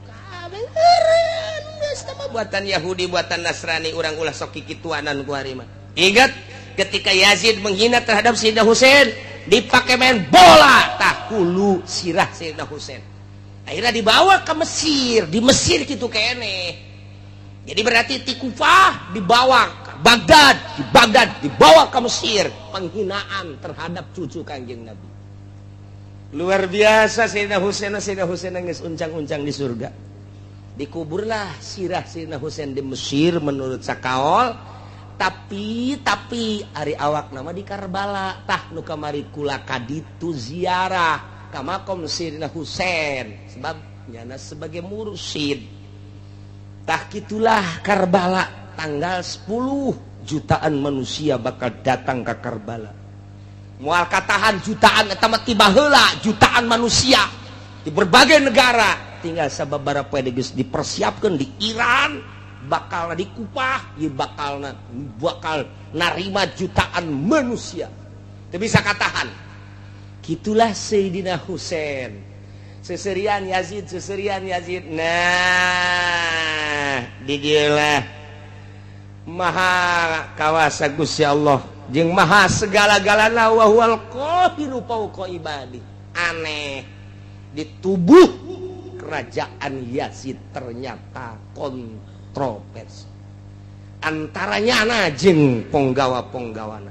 Kabeh eureun geus mah buatan Yahudi, buatan Nasrani, urang ulah sok kikituanan ku ari mah. Ingat ketika Yazid menghina terhadap Sayyidina Husain dipakai main bola, tah hulu sirah Sayyidina Husain. Akhirnya dibawa ke Mesir, di Mesir gitu kene. Jadi berarti di Kufah dibawa ke Baghdad, di Baghdad dibawa ke Mesir, penghinaan terhadap cucu Kangjeng Nabi. Luar biasa Sayyidina Husain, Sayyidina Husain nangis uncang-uncang di surga. Dikuburlah sirah Sayyidina Husain di Mesir menurut sakaol, tapi ari awak nama di Karbala. Tah nu kamari kula kaditu ziarah ka makom Sayyidina Husain sebab nyana sebagai mursyid. Tah kitulah Karbala tanggal 10 jutaan manusia bakal datang ke Karbala. Moal katahan jutaan eta mah, tiba heula jutaan manusia di berbagai negara, tinggal sababaraha poe geus dipersiapkeun di Iran, bakal di Kupah ieu bakal bakal narima jutaan manusia, teu bisa katahan. Gitulah Sayyidina Husain, seserian Yazid, seserian Yazid. Nah, di dieu maha kawasa Gusti Allah jeung maha segala-galana, wa huwal qahiru fauqa ibadi. Aneh, di tubuh kerajaan Yazid ternyata kontroversi antaranya na jeung ponggawa-ponggawana.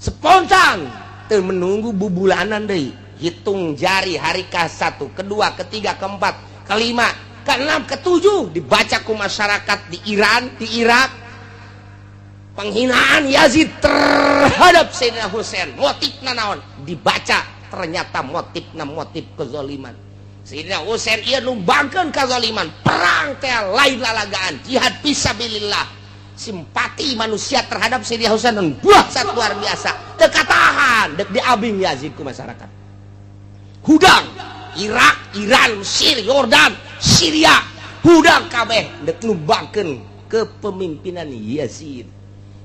Spontan teu menunggu bubulanan deui, hitung jari hari ke satu, kedua, ketiga, keempat, kelima, keenam, ketujuh, dibaca ku masyarakat di Iran, di Irak, penghinaan Yazid terhadap Sayyidina Husain motifna naon. Dibaca ternyata motifna motif kezaliman. Sayyidina Husain ieu numbangkeun kezaliman, perang teh lain lalagaan, jihad fisabilillah. Simpati manusia terhadap Sayyidina Husain dan buah luar biasa, teu katahan, dek diabing Yazid ku masyarakat. Hudang Irak, Iran, Mesir, Yordan, Syria, hudang kabeh dek numbangkeun kepemimpinan Yazid.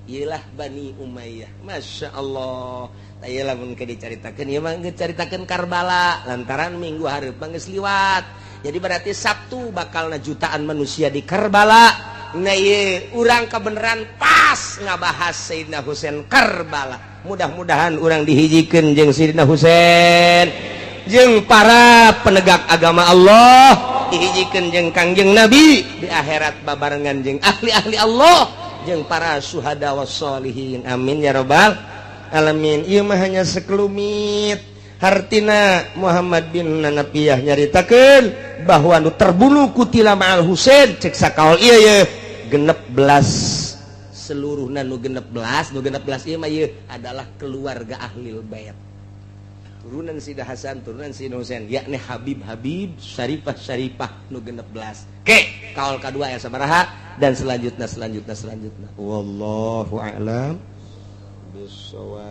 Iyalah Bani Umayyah. Masya Allah. Iyalah mun dicaritakeun ieu mah, caritakeun Karbala lantaran minggu hareup geus liwat. Jadi berarti Sabtu bakal jutaan manusia di Karbala. Nah, ieu urang kebenaran pas ngabahas Sayyidina Husain Karbala. Mudah-mudahan urang dihijikeun jeung Sayyidina Husain, jeung para penegak agama Allah, dihijikeun jeung Kangjeng Nabi di akhirat, babarengan jeung ahli-ahli Allah, jeung para syuhada wassolihin. Amin ya robbal alamin. Ieu mah hanya sekelumit. Hartina Muhammad bin Hanafiah nyaritakeun bahwa nu terbunuh qutila ma'al Husain, cek sakaol ieu ye 16 seluruhna. Nu 16, nu 16 ieu mah ieu adalah keluarga ahli bait, turunan Sida Hasan, turunan Sida Husain, yakni Habib Habib, Syarifah Syarifah, nu 16. Ke kaol kedua ya sabaraha dan selanjutnya, selanjutnya, selanjutnya. Wallahu a'lam bissawab.